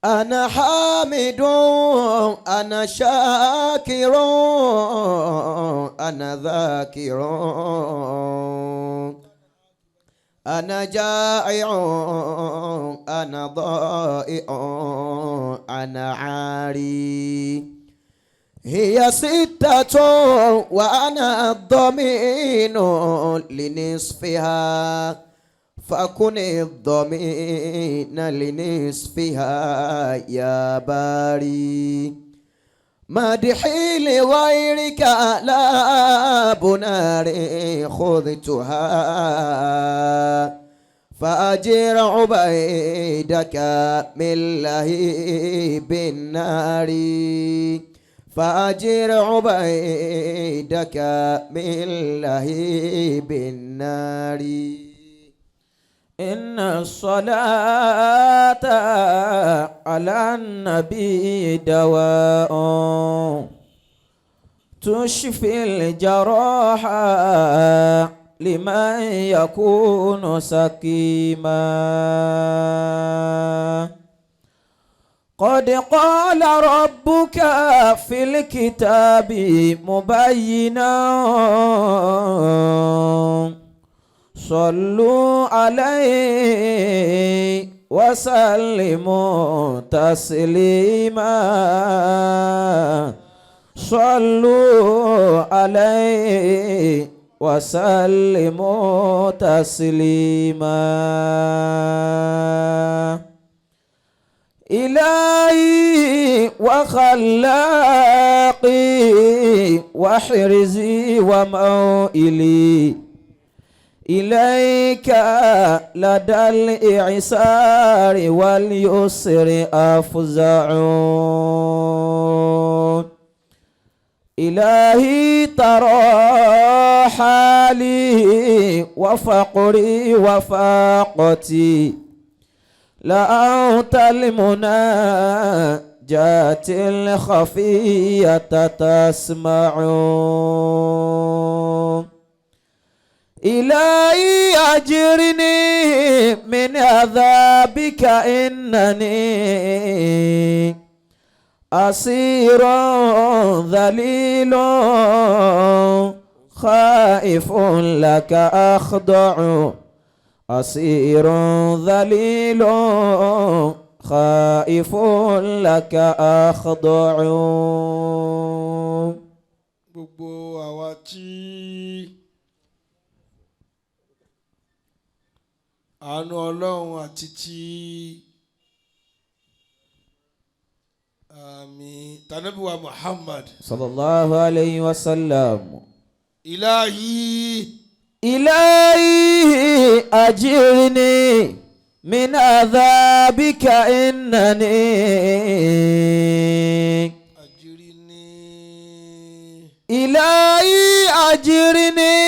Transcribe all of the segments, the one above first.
أنا حامد أنا شاكر أنا ذاكر أنا جائع أنا ضائع أنا عاري هي ستة وأنا الضمين لنصفها فكن الضمين لنصفها يا باري مدحي لغيرك لا بنار خذتها فأجر عبيدك من لهيب النار فأجر عبيدك من لهيب النار إن الصلاة على النبي دواء تشفي الجراح لمن يكون سقيما قد قال ربك في الكتاب مبينا صلوا عليه وسلموا تسليما صلوا عليه وسلموا تسليما إلهي وخلاقي وحرزي وموئلي إليك لدى الإعسار واليسر أفزع إلهي ترى حالي وفقري وفاقتي لأنت المناجاة الخفية تسمع إلهي أجرني من عذابك إنني أسير ذليل خائف لك أخضع أسير ذليل خائف لك أخضع Gbogbo àwa tí àánú Ọlọ́run àti ti àmì tànàbíwá Muhammad صلى الله عليه وسلم ilahi إلهي أجرني من عذابك إنني ajirini إلهي أجرني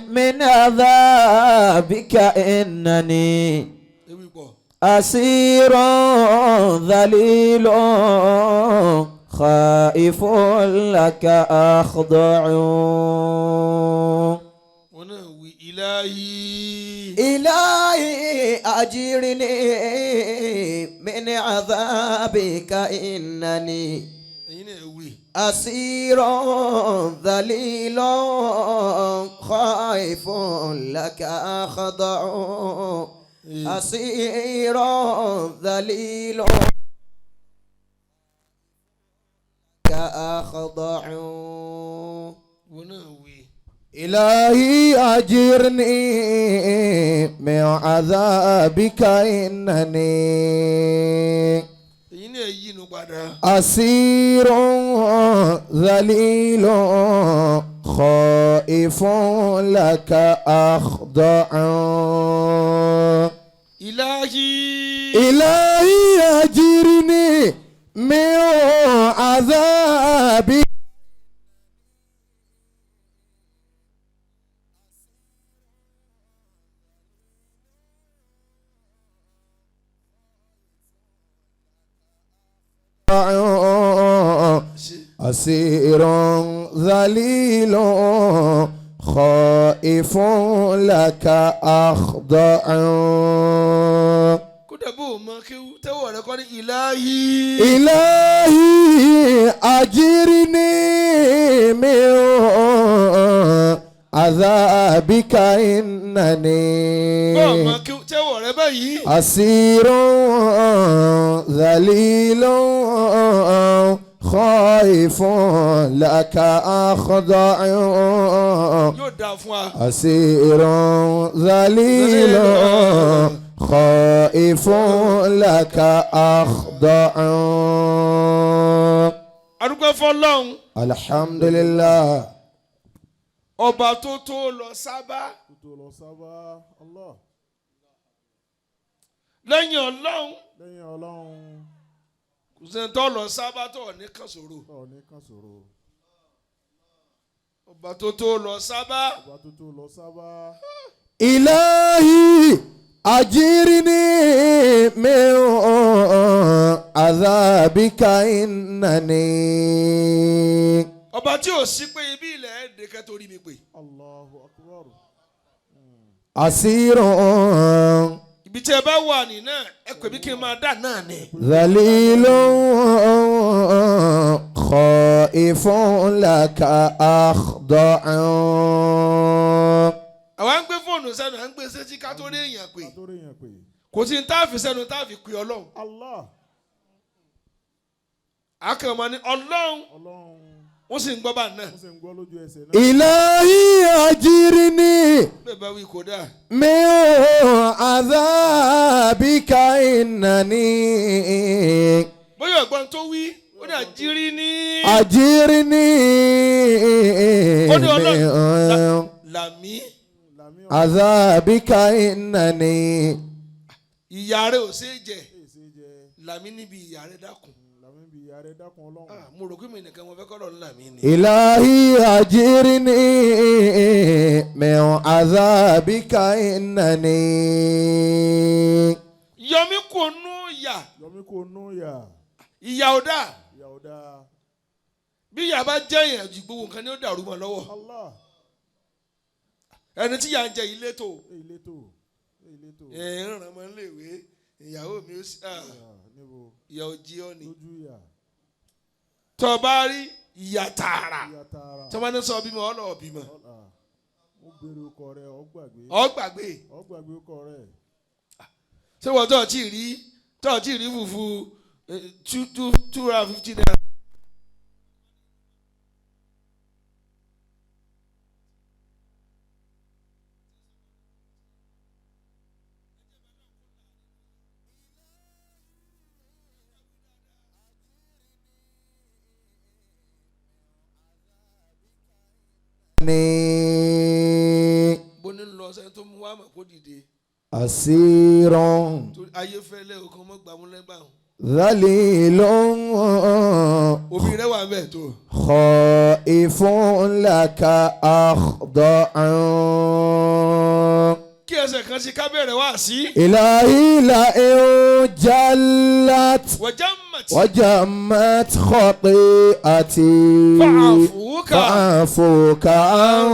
من عذابك إنني ewì pọ̀ أسير ذليل خائف لك أخضع wọn náà wí ilahi إلهي أجرني من عذابك إنني ẹ̀yin náà wí أسير ذليل خائف لك أخضع أسير ذليل لك أخضع wọn náà wí إلهي أجرني من عذابك إنني ẹ̀yin náà yí inú padà أسير ذليل خائف لك أخضع ilahi إلهي أجرني من عذابك أسير ذليل خائف لك أخضع kódà bó o mọ kéwú tẹ́wọ̀ rẹ kọ́ ní إلهي أجرني من عذابك إنني Bọ́ọ̀ mọ kí tẹ́wọ̀ rẹ báyìí. أسير ذليل خائف لك أخضع Yóò dáa fún wa. أسير ذليل خائف لك أخضع Adúpẹ́ fọlọ́run. الحمد لله Ọba tó tó lọ sábà. Tó lọ sábà Allah. Lẹ́yìn Ọlọ́run. Lẹ́yìn Ọlọ́run. Kò sẹ́ni tó lọ sábà tó ní kan sòrò. Tó ní kan sòrò. Ọba tó tó lọ sábà. Ọba tó tó lọ sábà. إلهي أجرني من عذابك إنني Ọba tí ò sí pé ibi ilẹ̀ ẹ̀ẹ́dẹ̀kẹ́ torí mi pè. Allahu akbar. أسير Ibi tí ẹ bá wà ní náà ẹ pè mí kí n máa dà náà ni. ذليل خائف لك أخضع Àwa ń gbé fóònù sẹ́nu à ń gbé sétí ká tó rí èèyàn pè. Ká tó rí èèyàn pè. Kò sí ní tá a fi sẹ́nu tá a fi pè Ọlọ́run. Allah. Àkànmọ́ ni Ọlọ́run Ọlọ́run. wọ́n sì ń gbọ́ bá náà. Wọ́n sì ń gbọ́ lójú ẹsẹ̀ náà. إلهي أجرني Bẹ́ẹ̀ bá wí kò dáa. من عذابك إنني Bóyá ọ̀gbọ́n tó wí ó ní àjírí ní. أجرني Ó ní Ọlọ́run من làmí Làmí عذابك إنني ìyá rẹ̀ ò ṣeé jẹ ọ̀sẹ̀ jẹ. làmí níbi ìyá rẹ̀ dákun. Làmí bí ìyá rẹ̀ dákun Ọlọ́run. Ah, mo rò pé mi nìkan mo fẹ́ kọ́ lọ́run làmí ni. إلهي أجرني من عذابك إنني Yọmí kò nú ìyà Yọmí kò nú ìyà. ìyà ò dáa Ìyà ò dáa. bí ìyà bá jẹ́ èèyàn ju gbogbo nǹkan ni ó dàrú mọ́ lọ́wọ́. Allah. Ẹni tí ìyà ń jẹ ilé tó Èyí létò. Èyí létò. ẹ̀ ń ràn mọ́ léèwé ìyàwó mi ó sì ah, Ìyà níbo. ìyà ò jí ọ ni. Lójú ìyà. Tọ́ ọ bá rí ìyà tààrà Ìyà tààrà. tọ́ bá ní sọ bímọ ọ lọ bímọ Ọ̀la. Mo béèrè ọkọ rẹ̀ ọ gbàgbé. ọ gbàgbé Ọ gbàgbé ọkọ rẹ̀. ṣé wọ́n tọ́ tí rí tọ́ tí rí fùfú 250 naira. Bó ní lọ sẹ́ni tó mú wá mọ̀ kó dìde أسير torí ayé fẹ́lẹ́ òkan mọ́ gbàmú lẹ́gbàá ذليل òbí rẹ̀ wà bẹ́ẹ̀ tó. خائف لك أخضع Kí ẹsẹ̀ kan sí ká bẹ̀rẹ̀ wá sí. إلهي لئن جلت Wọ́jà mọ̀tì. وجمت خطيئتي فعفوك فعفوك عن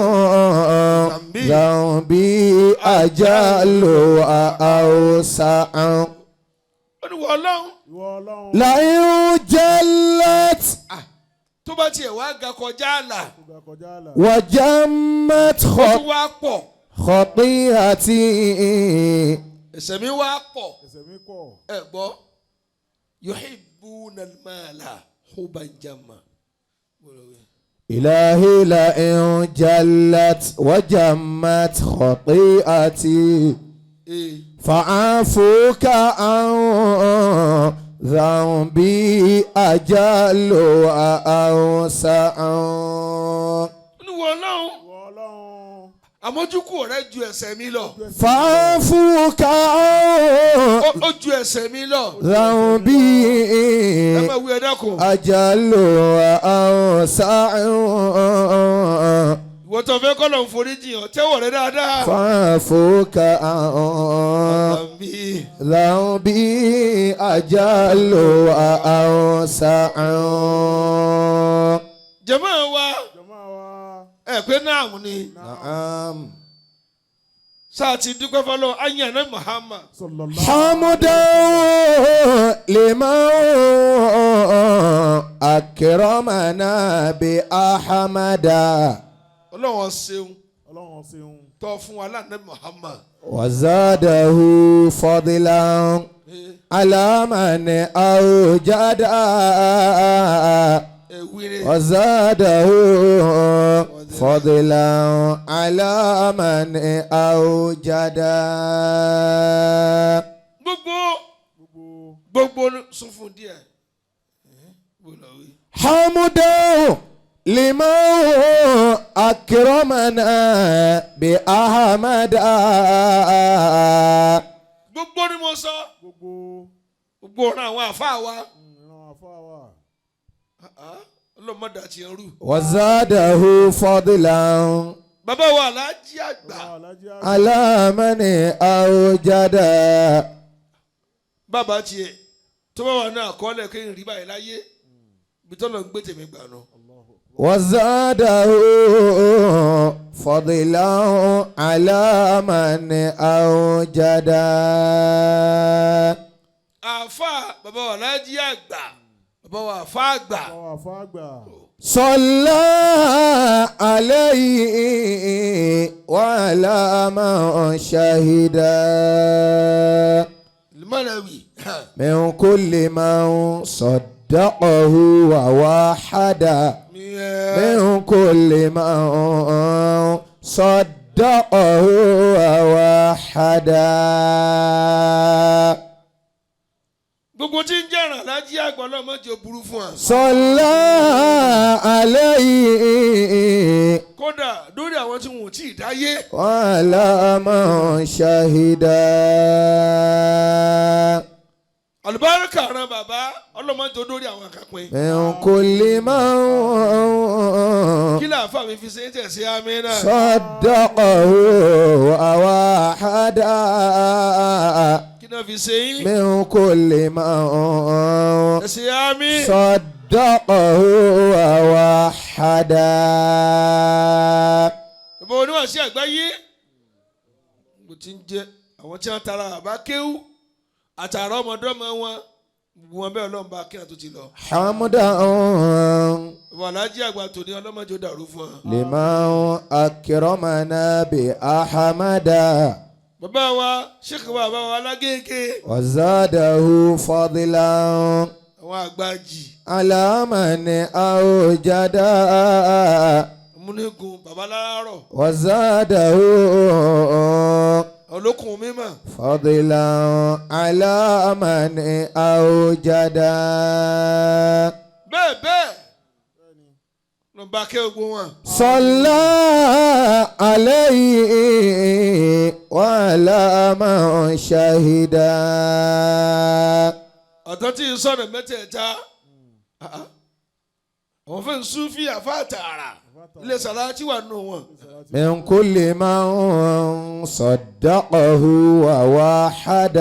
ذنبي. ذنبي أجل وأوسع Ó ní wọ́n ọlọ́run Ìwọ Ọlọ́run. لئن جلت tó bá tiẹ̀ wá ga kọjá àlà Tó ga kọjá àlà. وجمت ó tún wá pọ̀ خطيئتي ẹ̀ṣẹ̀ mi wá pọ̀ Ẹ̀ṣẹ̀ mi pọ̀. ẹ gbọ́ yuhibbuna al-mala hubban jamma. إلهي لئن جلت وجمت خطيئتي Ee, فعفوك عن ذنبي أجل وأوسع ó ní wọ́n ọlọ́run Ìwọ Ọlọ́run. àmójúkù rẹ ju ẹ̀ṣẹ̀ mi lọ فعفوك عن ó ju ẹ̀ṣẹ̀ mi lọ ذنبي ẹ máa wí ẹ dákun أجل وأوسع ìwọ tó fẹ́ kọ́ lọ́n forí jìn ọ́ tẹ́wọ̀ rẹ dáadáa. فعفوك عن Àmín. ذنبي أجل وأوسع Jàmáà wa Jàmáà wa. ẹ pé náà ni نعم Sáà ti dúpẹ́ fọlọ́ ayànnà Muhammad. Sallallahu. حمدا لمن أكرمنا بأحمد Ọlọ́run ṣeun Ọlọ́run ṣeun. tọ́ fún wa lánàá Muhammad. وزاده فضلا على من أوجد Ẹ wíire. وزاده فضلا على من أوجد Gbogbo Gbogbo gbogbo sún fún díẹ̀. Bó lọ wí. حمدا لمن أكرمنا بأحمد Gbogbo ni mo sọ. gbogbo Gbogbo ọ̀ràn àwọn àfáà wa. ìran àfáà wa. Ọlọ́mọdé àti ẹrú. وزاده فضلا Bàbá wa Aláàjì àgbà. Bàbá Alájí àgbà. على من أوجد Bàbá tiẹ̀ tó bá wà ní àkọọ́lẹ̀ kí n rí báyìí láyé. Ibi tọ́lọ̀ ń gbé tèmi gbà nù. وزاده فضلا على من أوجد Àfáà bàbá wa Aláàjì àgbà. Bàbá wa àfáà àgbà. Bàbá àfáà àgbà. صلى عليه وعلى من شهد Mọ̀lẹ́wì. من كل من صدقه ووحد من كل من صدقه ووحد Gbogbo tí ń jẹ́ràn Aláàjì àgbà ọlọ́mọdé ó burú fún wa. صلى عليه Kódà lórí àwọn tí wọn ò tí ì dáyé. وعلى من شهد Àlùbáríkà ran bàbá ọlọ́mọdé ó dórí àwọn àkàpín. من كل من Kí làáfà mi fi ṣe ń tẹ̀sí àmì náà. صدقه ووحد Kí náà fi ṣe yín? من كل من Tẹ̀sí àmì. صدقه ووحد Bàbá oníwàásí àgbáyé. Mo ti ń jẹ àwọn tí wọ́n tara bàbá kéwú àtàrà ọmọdọ́mọ wọn gbogbo wọn bẹ́ẹ̀ ọlọ́run bá kí wọn tó ti lọ. حمدا Bàbá Aláàjì àgbà tòní ọlọ́mọdé ó dàrú fún wa. لمن أكرمنا بأحمد Bàbá wa Sheikh wa bàbá wa Alágége وزاده فضلا àwọn àgbàjì على من أوجد múnigun bàbá láràárọ̀ وزاده olókùn mímọ̀ فضلا على من أوجد bẹ́ẹ̀ bẹ́ẹ̀ ló ń bá kẹ́ ogun wọn. صلى عليه وعلى من شهد Ọ̀tọ́ tí ń sọ̀rọ̀ mẹ́tẹ̀ẹ̀ta àwọn fẹ́ ń sún fí àfa tààrà ilé sàláàtì wà nù wọn. من كل من صدقه ووحد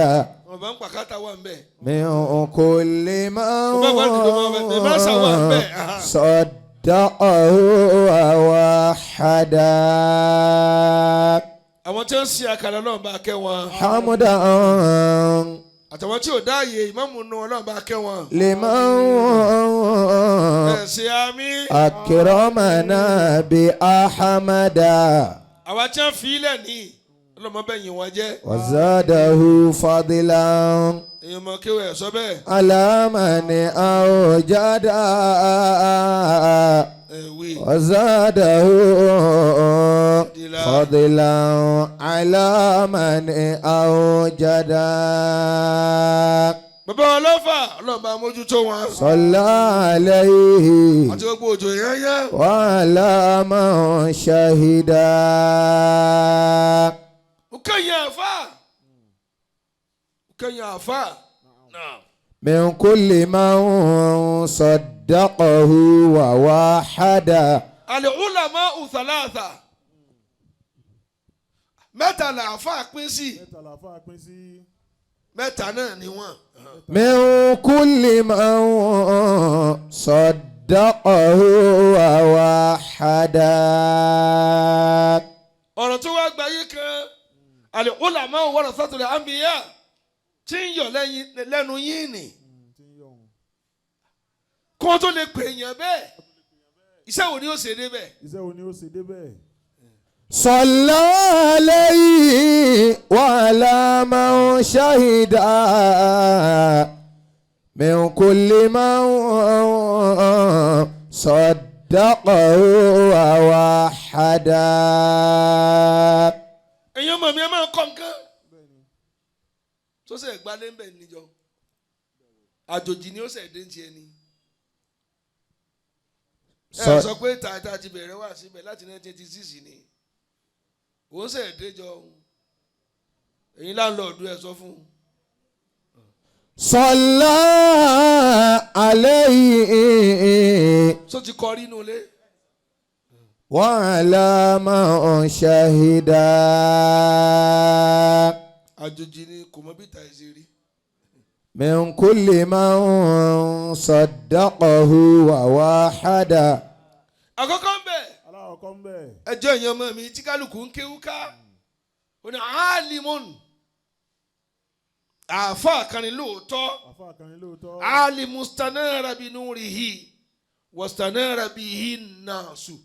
Wọn bá ń pàkátà wà ń bẹ̀. من كل من صدقه ووحد Àwọn tí wọ́n ń ṣe àkàrà náà bá kẹ́ wọn. حمدا Àtàwọn tí ò dáàyè ìmáàmù nù wọn náà bá kẹ́ wọn. لمن Ẹ ṣe àmì. أكرمنا بأحمد Àwọn tí wọ́n fi ilẹ̀ ní ọlọ́mọ bẹ́ẹ̀ yìn wọ́n jẹ́. وزاده فضلا Èèyàn mọ̀ kéwẹ̀ ẹ̀ sọ bẹ́ẹ̀. على من أوجد Ẹ wí. وزاده فضلا على من أوجد Bàbá ọlọ́fà ọlọ́run bá mójútó wọn. صلى عليه Àti gbogbo òjò yányá. وعلى من شهد Kẹ́yìn àfà. Kẹ́yìn àfà. من كل من صدقه ووحد Al-ulama'u thalatha. Mẹ́ta làáfà pín sí. Mẹ́ta làáfáà pín sí. Mẹ́ta náà ni wọ́n. من كل من صدقه ووحد Ọ̀rọ̀ tó wá gbayé kan. Al-ulama warathatul anbiya tí ń yọ̀ lẹ́nu yín ni Tí ń yọ̀ òun. Kó tó lè pè èèyàn bẹ́ẹ̀, iṣẹ́ wo ni ó ṣe débẹ̀? Iṣẹ́ wo ni ó ṣe débẹ̀? صلى عليه وعلى من شهد من كل من صدقه ووحدا. Èèyàn mọ̀ mi, ẹ máa kọ́ nǹkan tó ṣe gbalẹ̀ ń bẹ̀ níjọ àjòjì ni ó ṣe dé ń tiẹ̀ ni. Ẹ sọ pé tààtà ti bẹ̀rẹ̀ wá síbẹ̀ láti 1986 ni òun ṣe déjọ. Èyí láńlọ́ọ̀dù ẹ sọ fún un. صلى عليه Só ti kọrí inú ilé. وعلى من شهد. Àjòjì ni, kò mọ bí ìta ẹ̀ ṣe rí. من كل من صدقه ووحد. Àkọ́kọ́ ń bẹ̀, Aláwọ̀kọ́ ń bẹ̀. ẹjọ́ ìyẹn ọmọ mi tí kálukú ń kéwú ká, ó ní alimun, àáfàá kan ní lóòótọ́. Àfa kan ní lóòótọ́. Alimu stanara bi nurihi wastanara bihi nasu.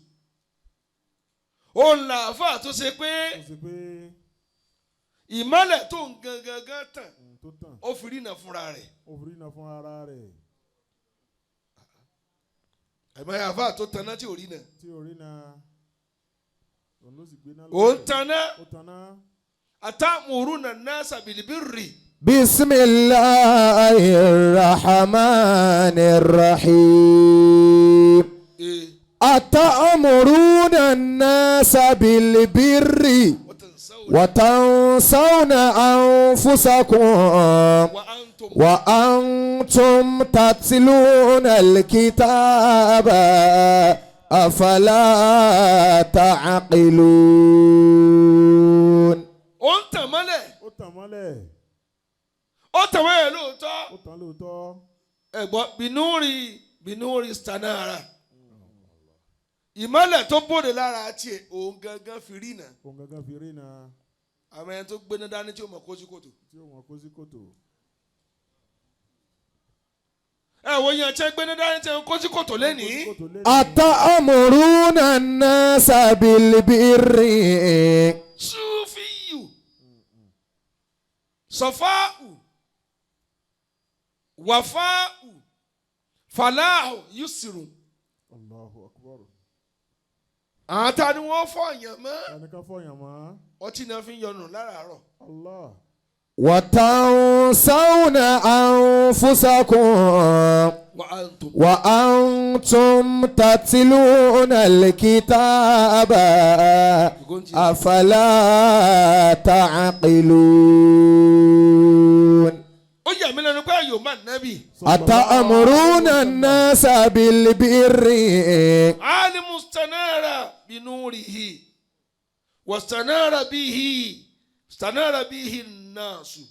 Ó ń la àáfàá tó ṣe pé Tó ṣe pé ìmọ́lẹ̀ tó ń gangan gan tàn, tó tàn, ó fi rí iná fúnra rẹ̀. Ó fi rí iná fún ara rẹ̀. Àìmọye àáfàá tó taná tí ò rí iná. Tí ò rí iná, òun ló sì gbé iná. Ó ń taná. Ó taná. Atamuruna nasa bilibirri. بسم الله الرحمن الرحيم. Ee. أتأمرون الناس بالبر وتنسون وتنسون أنفسكم وأنتم وأنتم تتلون الكتاب أفلا تعقلون. Ó ń tàn mọ́lẹ̀. Ó tàn mọ́lẹ̀. Ó tàn mọ́lẹ̀ lóòótọ́. Ó tàn lóòótọ́. Ẹ̀gbọ́n binúri binúri stanara, ìmọ́lẹ̀ tó bòde lára tiẹ̀, òun gangan fi rí iná. Òun gangan fi rí iná. Àwọn ẹni tó gbéná dání tí ó mọ̀ kó sí kòtò. Tí ó wọ́n kó sí kòtò. Ẹ wo yẹn tí ó gbéná dání tí ó kó sí kòtò lẹ́nìí. Kó sí kòtò lẹ́nìí. أتأمرون الناس بالبر Sufiyu sọfáù wàfáù fàlàhù yusiru. Allahu akbar. Àwọn ta ni wọ́n fọ yàn mọ́? Ẹnìkan fọyàn mọ́. Ọtí náà fi ń yọnu láràárọ̀. Allah. وتنسون أنفسكم وأنتم وأنتم تتلون الكتاب أفلا تعقلون. Ó yà mí lẹ́nu pé ayò máa nábì. أتأمرون الناس بالبر Alimu stanara binurihi wastanara bihi stanara bihi naasu.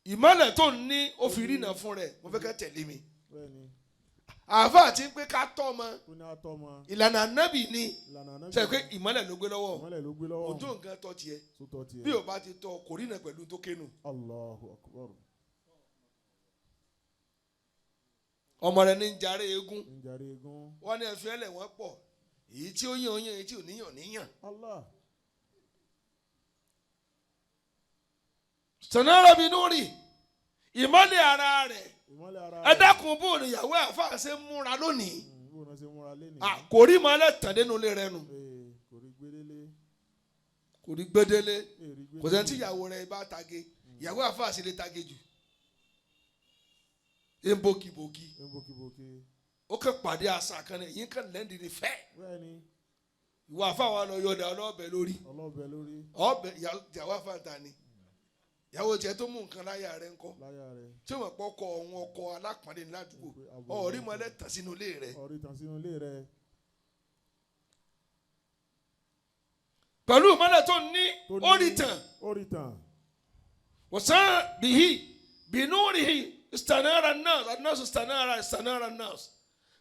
Ìmọ̀lẹ̀ tó ń ní ó fi rí iná fún rẹ̀, mo fẹ́ kẹ́ tẹ̀lé mi. Bẹ́ẹ̀ni. Àáfàá ti ń pé ká tọ́ ọmọ. Ó ní atọ́mọ. Ìlànà nábì ni. Ìlànà náà. Ṣe pé ìmọ̀lẹ̀ ló gbé lọ́wọ́. Ìmọ́lẹ̀ ló gbé lọ́wọ́. Ojú nǹkan tọ́ tiẹ̀. Tó tọ́ tiẹ̀. Bí o bá ti tọ́, kò rí iná pẹ̀lú tó kénu. Allahu akbar. Ọmọ rẹ̀ ní ń jarí eégún. Ń jarí eégún. Wọ́n ní ẹ̀fín ẹlẹ̀ wọ́n pọ̀, èyí tí ó yàn ó yàn, èyí tí ò níyàn níyàn. Allah. Sọ̀nàrà bíi núrì, ìmọ́lẹ̀ ara rẹ̀. Ìmọ́lẹ̀ ara Ẹ rẹ̀. dákun, bó ni ìyàwó àfáà ṣe ń múra lónìí? Bó náà ṣe múra lénìí. À, kò rí ìmọ́lẹ̀ tàn dénú ilé rẹ nù. Ee, kò rí gbélélé. Kò rí gbédélé. Ee, rí gbélélé. Kò sẹ́ni tí ìyàwó rẹ̀ bá tage, ìyàwó àfáà sì lè tage jù ń bókibóki. Ń bókibóki. Ó kàn pàdé àṣà kan ní èyí kàn lẹ́ndì ní fẹ́. Bẹ́ẹ̀ni. Ìwọ àfáà wa lọ yọ̀dà ọlọ́ọ̀bẹ lórí. Ọlọ́bẹ lórí. Ọbẹ̀ ìyàwó àfáà ta ni ìyàwó tiẹ̀ tó mú nǹkan láyà rẹ̀ ńkọ́? Láyà rẹ̀. Tí wọ́n pọ̀ kọ ọ̀hún ọkọ alápọ̀nlé ní ládùúgbò, ọ̀rí mọ́lẹ̀ tàn sínú ilé rẹ̀. Ọ̀rí tàn sínú ilé rẹ̀. Pẹ̀lú ìmọ́lẹ̀ tó ní, Tó ní. ó rí tàn. Ó rí tàn. Wọ́sán bìhí bìnúrìhì stanara nurse nurse stanara stanara nurse,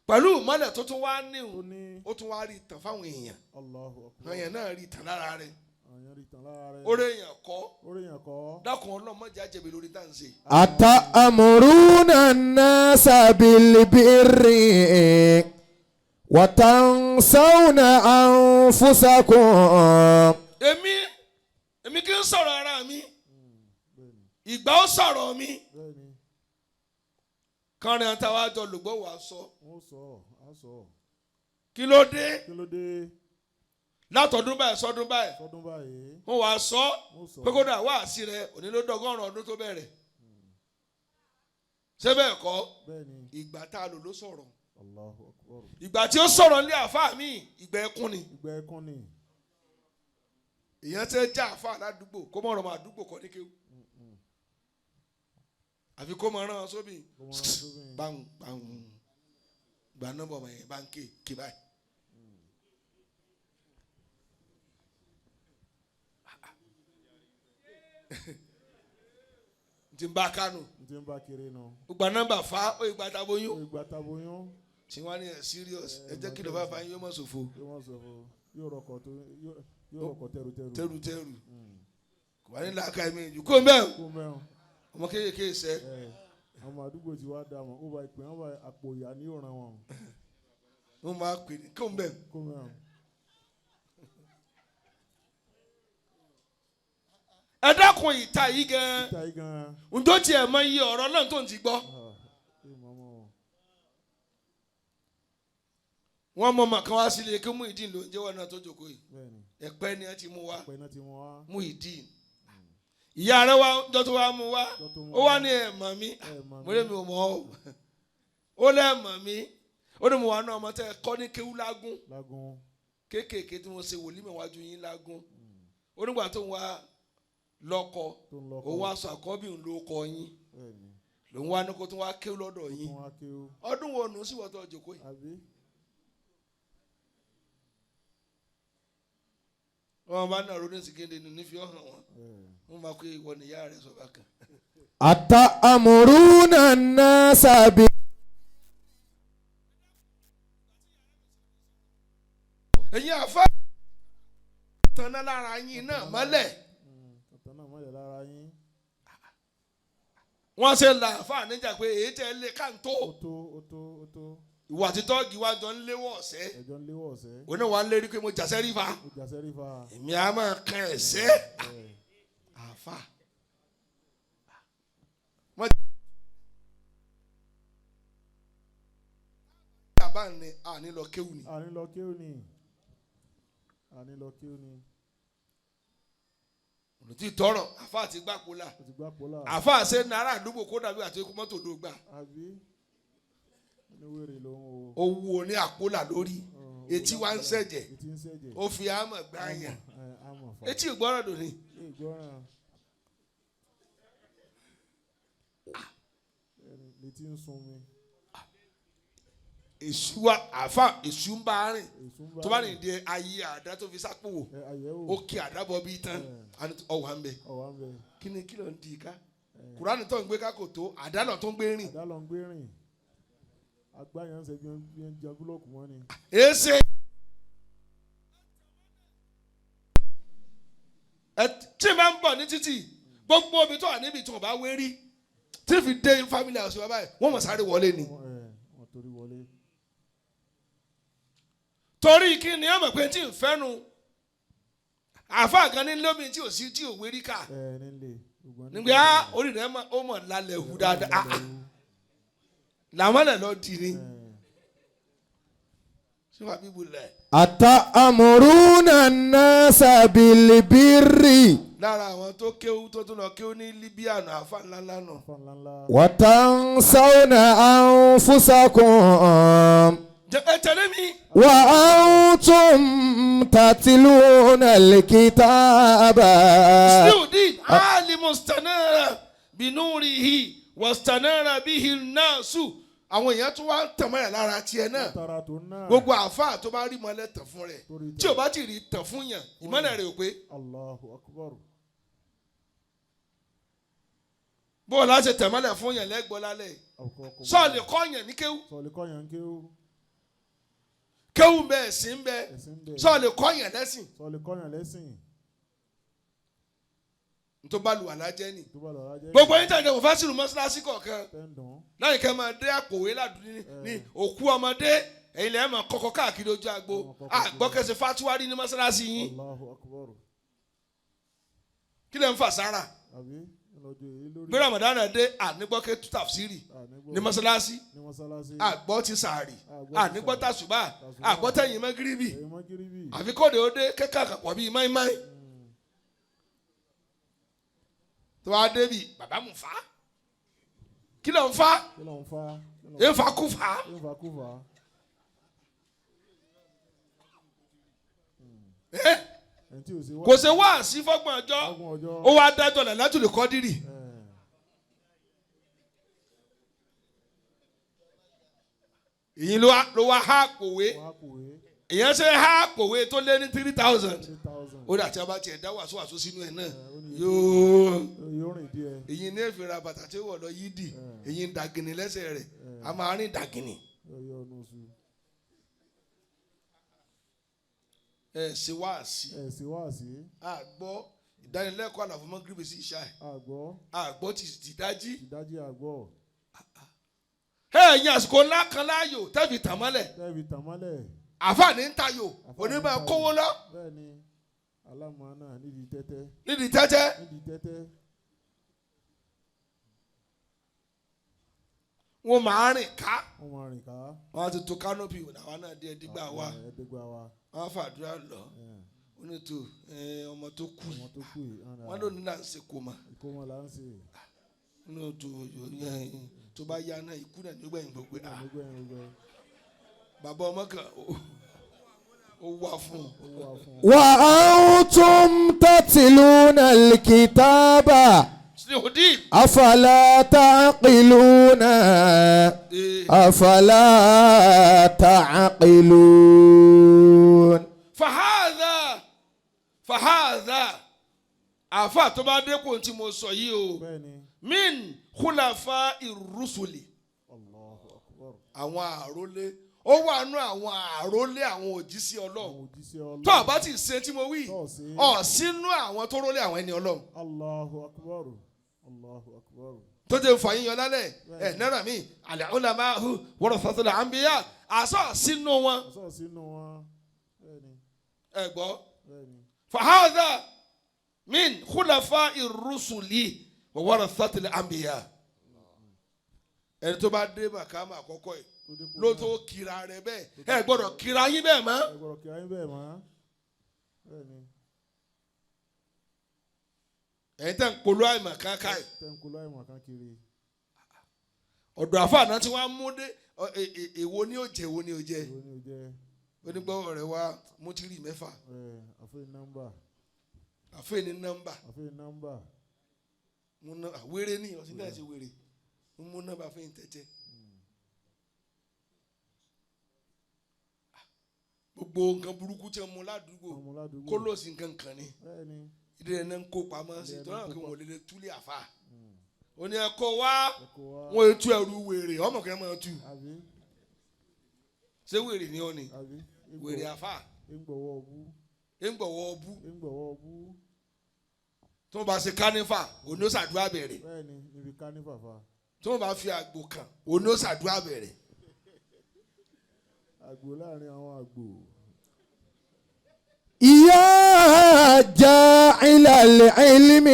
pẹ̀lú ìmọ́lẹ̀ tó tún wá Tó níhun, ní. ó tún wá rí tàn fáwọn èèyàn. Allahu akbar. Àwọn èèyàn náà rí tàn lára rẹ̀. Àwọn èèyàn Rí tàn lára rẹ̀. Orí èèyàn kọ́. Orí èèyàn kọ́. Dákun ọlọ́mọdé àjẹbí lórí tá à ń ṣe. أتأمرون الناس بالبر وتنسون أنفسكم Èmi kì í sọ̀rọ̀ ara mi, ìgbà ó sọ̀rọ̀ mi. Bẹ́ẹ̀ni. Kọrin àtàwọn àjọ lùgbọ́ wàá sọ. Wọ́n sọ á sọ. Kí ló dé? Kí ló dé? Látọdún báyìí sọdún báyìí. Sọdún báyìí. Wọ́n wàá sọ Wọ́n sọ. pé kódà wá sí rẹ òní ló dọgọ́rùn ọdún tó bẹ̀rẹ̀. Ṣé bẹ́ẹ̀ kọ́? Bẹ́ẹ̀ni. Ìgbà tá a lò ló sọ̀rọ̀. Allahu Akbar. Ìgbà tí ó sọ̀rọ̀ ní àáfàá mi, ìgbà ẹkún ni. Ìgbà ẹkún ni. Èèyàn tẹ́ já àáfàá ládùúgbò kó mọ̀ ọ̀rọ̀ mọ̀ àdúgbò kọ́ ní kéwù. Àfi kó mọ̀ rán sóbì. Kó mọ̀ rán sóbì. Báhùn báhùn gba nọ́mbà ọmọ yẹn bá ń ké ké báyìí. Tí n bá kánú. N ti ń bá kiri nu. Gba nọ́mbà fa ó ìgbà taboyún. Ìgbà taboyún. Tí wọ́n á ní ẹ̀ serious ẹ jẹ́ kí ló bá fa yín yóò mọ̀ ṣòfò. Yóò wọ́n sọ fún yóò rọkọ̀ tó yóò rọkọ̀ tẹrutẹru. Tẹrutẹru. Kò wá ní làákà ẹ̀mí ìjù kó mẹ́rin. Kó mẹ́rin. Ọmọ kéékèèké sẹ́. Ẹ àwọn àdúgbò tí wàá dà wọ́n ó bá ìpín wọn bá àpò ìyá ní òràn wọn. Wọ́n máa pè ní kó mẹ́rin. Kó mẹ́rin. Ẹ dákun ìta yìí gan. Ìta yìí gan. Ǹjọ́ tiẹ̀ mọ iye ọ̀rọ̀ náà tó ń ti gbọ́. Wọ́n mọ màkàn wá sílé kí Muyideen ló ń jẹ́wọ́ náà tó jókòó yìí. Ẹ̀pẹ́ ni wọ́n ti mú wá. Muyideen. Ìyá rẹ̀ wá jọ́ tó wá mú wá. Ó wá ní ẹ̀ mọ̀ mí. Mo lé mi ò mọ̀ ọ́. Ó lẹ́ mọ̀ mí. Ó ní mo wà náà ọmọ tẹ́ ẹ kọ́ ní kéwú lágún. Kéékèèké tí mo ṣe wòlímọ̀ wájú yín lágún. Ó nígbà tó ń wá lọ́kọ, òun wá sọ àkọ́bí òun ló kọ yín. Lòun wá ní kó tó wá kéwú lọ́dọ̀ yín. Ọdún wo nù sí wọ́tọ̀ jókòó yìí? Wọ́n bá náà ronú sí kéde nínú nífi ọ̀hàn wọn. Wọ́n máa kó ìwọ nìyá rẹ̀ sọ bákan. Ata'amuruna an-nasa bi. Ẹ̀yin àfa tanná lára yín náà mọ́lẹ̀. Tanná mọ́lẹ̀ lára yín. Wọ́n ṣe là àfa níjà pé èyí tẹ́ lé káńtó. Ó tó ó tó ó tó. Ìwà àti tọ́ọ̀gì wa jọ ń léwọ́ ọ̀sẹ́. Ẹjọ́ ń léwọ́ ọ̀sẹ́. Òun náà wà ń lérí pé mo jàsẹ́ rí fa. Mo jàsẹ́ rí fa. Èmi á máa kan ẹ̀sẹ́. Àfa. Wọ́n ti àbá ni àní lọ kéwù ni. Àní lọ kéwù ni. Àní lọ kéwù ni. Olùtí tọrọ àfa àti gbàpọ̀là. Ó ti gbàpọ̀là. Àfa àṣẹ náírà àdúgbò kó dàbí àti ikú mọ́tò ló gbà. Àbí wèrè ló ń wo. Owó ní àpólà lórí etí wa ń ṣẹ̀jẹ̀ Etí ń ṣẹ̀jẹ̀. ó fi àmọ̀ gbá yàn Àmọ̀ fà. etí ìgbọ́ràn dùn ní. Ìgbọ́ràn. Létí ń sun mi. Èṣù wa àfa èṣù ń bá rìn Èṣù ń bá tó bá rìn di ayé àdá tó fi sápò wò Àyẹ̀wò. ó kí àdá bọ bí tán ọwà ń bẹ. Ọwà ń bẹ. Kí ni kí ló ń di ká Kùránì tó ń gbé ká kò tó àdá náà tó ń gbé rìn. Àdá ló ń gbé rìn. Agbáyan ṣe bí wọ́n jẹ búlọ̀kù mọ́ ni. Èsè. Ẹ tí máa ń bọ̀ ní títì gbogbo omi tó wà níbi tí wọ́n bá wé rí tí fi dé family house wa báyìí wọ́n mọ̀ sáré wọlé ni. Wọ́n torí wọlé. Torí kí ni ẹ mọ̀ pé tí ń fẹ́nu àáfàá kan ní lómi tí ò sí tí ò wé rí ká. Ẹ nílé. Nígbà orí rẹ̀ ó mọ̀ lálẹ́ hu dáadáa làwọn náà lọ di ni. Ṣé wàá bíbu lẹ̀? Ata'amuruna an-nasa bil-birri. Lára àwọn tó kéwú tó tún lọ kéwú ní Libya nù àfa ńlá ńlá nù. Wa tansawna anfusakum. Ẹ tẹ̀lé mi. Wa antum tatluna al-kitaba. Still alimu stanara binurihi wastanara bihi nasu. Àwọn èèyàn tún wá ń tàn mọ́lẹ̀ lára tiẹ̀ náà. Gbogbo àáfàá tó bá rí mọ́lẹ̀ tàn fún rẹ̀ tí ò bá ti rí tàn fún yàn ìmọ́lẹ̀ rẹ̀ ò pé. Allahu Akbar. Bó o láṣẹ tàn mọ́lẹ̀ fún yàn lẹ́gbọ́ lálẹ́. Sọ́ọ̀lì kọ́ yàn ní kéwú. Sọ́ọ̀lì kọ́ yàn ní kéwú. Kéwú ń bẹ ẹ̀sìn ń bẹ. Sọ́ọ̀lì kọ́ yàn lẹ́sìn. Sọ́ọ̀lì kọ́ yàn lẹ́sìn. Tó bá lu àlájẹ́ ni. Tó bá lọ rájẹ́. Gbogbo yín tẹ̀lé òfin sínú mọ́ṣáláṣí kọ̀ọ̀kan Tẹ́ǹdán. láyìn kẹ́ máa dé àpòwé ládùúgbò ní òkú ọmọdé, ẹ̀yin lẹ́yìn máa kọ́kọ́ káàkiri ojú agbo. Àgbọ́kẹ́sẹ̀ fatuwari ní mọ́ṣáláṣí yín. Allahu akbar. Kí lẹ́ ń fà sára? Àbí ìlọ́jọ́ èyí lórí. Bí Ramadan dé, ànígbọ́kẹ́ tafsiri Ànígbọ́. ní mọ́ṣáláṣí. Ní mọ́sálásí. Àgbọ́ ti sàárì, Àgbọ́ ti ànígbọ́ sàárì. tàṣùbà, Tàṣùbà. àgbọ́ tẹ̀yìn mọ́gíríbì. Èyí mọ́ gíríbì. Àfi kóde ó dé kẹ́kẹ́ àkàpọ̀ bíi máìmáì tó wá débi bàbá mu fa, kí ló ń fa? Kí ló ń fa? Kí ló ń Ń fa kú fa. Ń fa kú fa. Ẹ́ Ẹni tí ò sí wá. Kò ṣe wá sí fọ́gbọ̀n ọjọ́. Ọgbọ̀n ọjọ́. Ó wá dájọ́ lẹ̀ látòlè kọ́dírì. Ẹ̀ Èyí ló wá há kòwé. Wá kòwé. Èyàn ṣe há kòwé tó lé ní 3,000. 3,000. Ó dà tí a bá tiẹ̀ dá wàásù wàásù sínú ẹ̀ náà Ó ní yóò yóò rìn díẹ̀. Èyí ní èfìrà bàtà tí ó wọ̀ lọ yídì, èyí ń dàgìnì lẹ́sẹ̀ rẹ̀, a máa rìn dàgìnì. Yóò yọ ọ̀nà oṣù. Ẹ ṣe wáàsí. Ẹ̀ sí wá sí. Àgbọ́ ìdánilẹ́kọ̀ọ́ àlàfo mọ́gìrìbì sí ìṣá ẹ̀. Àgbọ̀. Àgbọ́ ti dájí. Ìdájí àgbọ̀. Ẹ ẹ̀yin àsìkò ńlá kan láàyò tẹ́fì tàn mọ́lẹ̀. Tẹ́ẹ̀fì tàmálẹ̀. Àfààní ń tayò onímọ̀ kówó lọ. Bẹ́ẹ̀ ni alámọ̀ọ́nà nídìí tẹ́tẹ́. Nídìí tẹ́tẹ́. Nídìí tẹ́tẹ́. Wọn máa rìn ká. Wọ́n máa rìn ká. Wọn á ti to kánópì àwa náà dé ẹdígbà wa. Ẹ̀ ẹ̀ẹ́dẹ́gbà wa. Wọn á fàdúrà lọ. Ẹ̀ Ó ní tó ọmọ tó kù ọmọ tó kù yìí. wọn lónìí là ń ṣe kò mà. Ìkómọ là ń ṣe. Ó ní tó tó bá yá náà ikú náà nígbẹ̀yìn gbogbo ẹ̀. Nígbà yẹn gbogbo ẹ̀. Bàbá ọmọ kan ó wà fún un. Ó wà fún un. وأنتم تتلون الكتاب Sinihudi. أفلا تعقلون أفلا تعقلون. Fàhádà fàhádà àfa tó bá dẹ́kun tí mo sọ yìí o. Bẹ́ẹ̀ ni. Min khulafa irusuli. Allahu akbar. Àwọn àrólé ó wà nú àwọn àrólé àwọn òjíṣẹ́ Ọlọ́run. Àwọn òjíṣẹ́ Ọlọ́run. Tó o bá ti ṣe tí mo wí, Tó o ṣe. ọ̀ sínú àwọn tó rólé àwọn ẹni Ọlọ́run. Allahu akbar. Allahu akbar. Tó jẹ́ nfa yíyan lálẹ́ ẹ̀ náírà mi al-ulama'u warathatul anbiya àṣọ sínú wọn. Àṣọ sínú wọn. Bẹ́ẹ̀ ni. Ẹ gbọ́. Bẹ́ẹ̀ ni. Fahadha min khulafa irusuli wa warathatil anbiya. Ẹni tó bá dé màkàmà àkọ́kọ́ yìí Tó dépò ló náà. tó kira rẹ bẹ́ẹ̀, ẹ gbọ́dọ̀ kira yín bẹ́ẹ̀ mọ́. Ẹ gbọ́dọ̀ kí ayé bẹ́ẹ̀ mọ́. Bẹ́ẹ̀ ni. Ẹ̀yin tẹ́ ń polo àìmọ̀ kankan yìí. Tẹ́ ń kó láìmọ̀ kan kiri. Ọ̀dọ̀ àfáà náà tí wọ́n á mú dé èwo ni ó jẹ, èwo ni ó jẹ. Èwo ni ó jẹ́? Onígbọ́wọ́ rẹ̀ wá mú tírì mẹ́fà. Ẹ̀ àfẹ́ nọ́mbà. Àfẹ́ ní nọ́mbà. Àfẹ́ nọ́mbà. Mú nọ́mbà wéré ní ọ̀sìn náà ṣe wéré mú nọ́mbà fún ìtẹ́jẹ́. Gbogbo nǹkan burúkú tí wọ́n mú ládùúgbò Ọmọ ládùúgbò. kólóòsì nǹkan kan ni. Bẹ́ẹ̀ ni. Ìdí rẹ̀ náà ń kó pamọ́ sí Ìdí rẹ̀ torí náà àwọn ń kí kó wọ́n lè lè túlẹ̀ àfa. Ó ní ẹ̀kọ́ wá. Ẹ̀kọ́ wa. Wọ́n ètú ẹrù wèrè ọmọ kan máa tú. Àbí. Ṣé wèrè ni ó ní? Àbí. Wèrè àfa. Ìgbọ̀wọ́ ọbú. Ń gbọ̀wọ́ ọbú. Ìgbọ̀wọ́ ọbú. Tí wọ́n bá ṣe kánífà òní ó ṣàdúrà bẹ̀rẹ̀. Bẹ́ẹ̀ ni níbi kánífà fa. Tí wọ́n bá fi àgbò kàn òní ó ṣàdúrà bẹ̀rẹ̀. Àgbò láàrin àwọn àgbò. يا جاعل العلم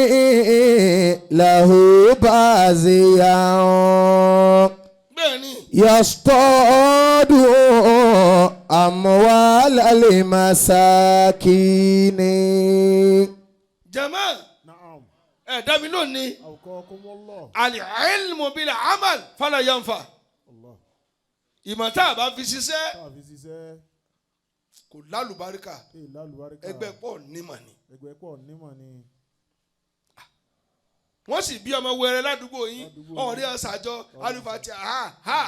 له بازيا Bẹ́ẹ̀ ni. يصطاد أموال المساكين. Jama. Naam. Ẹ dá mi lónìí. Awqakumullah. Al-ilmu bil amal fala yanfa. Allah. Ìmọ̀ tá a bá fi ṣiṣẹ́ Tá a fi ṣiṣẹ́. kò lálùbáríkà. Èè lálùbáríkà. Ẹgbẹ́ pọ̀ nímọ̀ ni. Ẹgbẹ́ pọ̀ nímọ̀ ni. Wọ́n sì bí ọmọ wẹrẹ ládùúgbò yín. Ládùúgbò yín. Ọ̀rẹ́ ọ̀sàjọ alùpàtì ha ha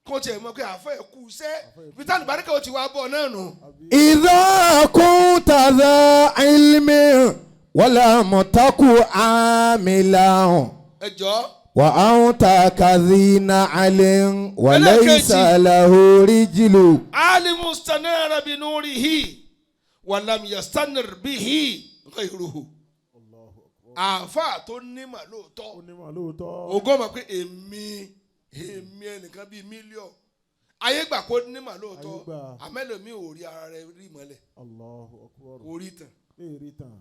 kó tiẹ̀ mọ̀ pé àfẹ́ kú iṣẹ́ peter alùbáríkà ó ti wá bọ̀ náà nù. Àbí. إذا كنت ذا علم ولم تك عاملا Ẹ jọ. وأنت كذي نعل وليس له رجل. Alimu stanara bi nurihi walam yastanir bihi ghayruhu. Àáfàá tó nímọ̀ lóòótọ́. Ó nímọ̀ lóòótọ́. Ògo mọ̀ pé èmi èmi ẹnìkan bíi mílíọ̀nù. Ayé gbà kó nímọ̀ lóòótọ́. Ayé gbà. Àmẹ́lòmí ò rí ara rẹ̀ rí ìmọ̀lẹ̀. Allahu akbar. Kò rí tàn. Èrí tàn.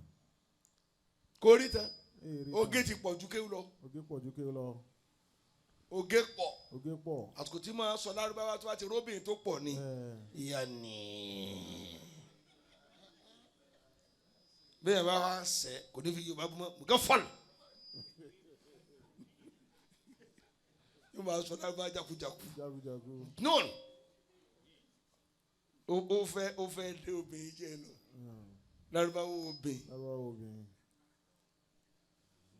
Kò rí tàn. Èrí tàn. Oge ti pọ̀ ju kéwú lọ. Oge pọ̀ ju kéwú lọ. Oge pọ̀. Oge pọ̀. Àsìkò tí máa sọ lárúbáwá tó bá ti róbìnrin tó pọ̀ ni. Ìyá ni. Bẹ́ẹ̀ bá wá sẹ́ kò ní fi Yorùbá bú mọ́ mùkẹ́ fọ́ọ̀lù. Yóò máa sọ lárúbáwá jákujáku. Jagunjagun. None. Ó fẹ́ lé obìnrin jẹ́ lọ. Lárúbáwá obìnrin. Lárúbáwá obìnrin.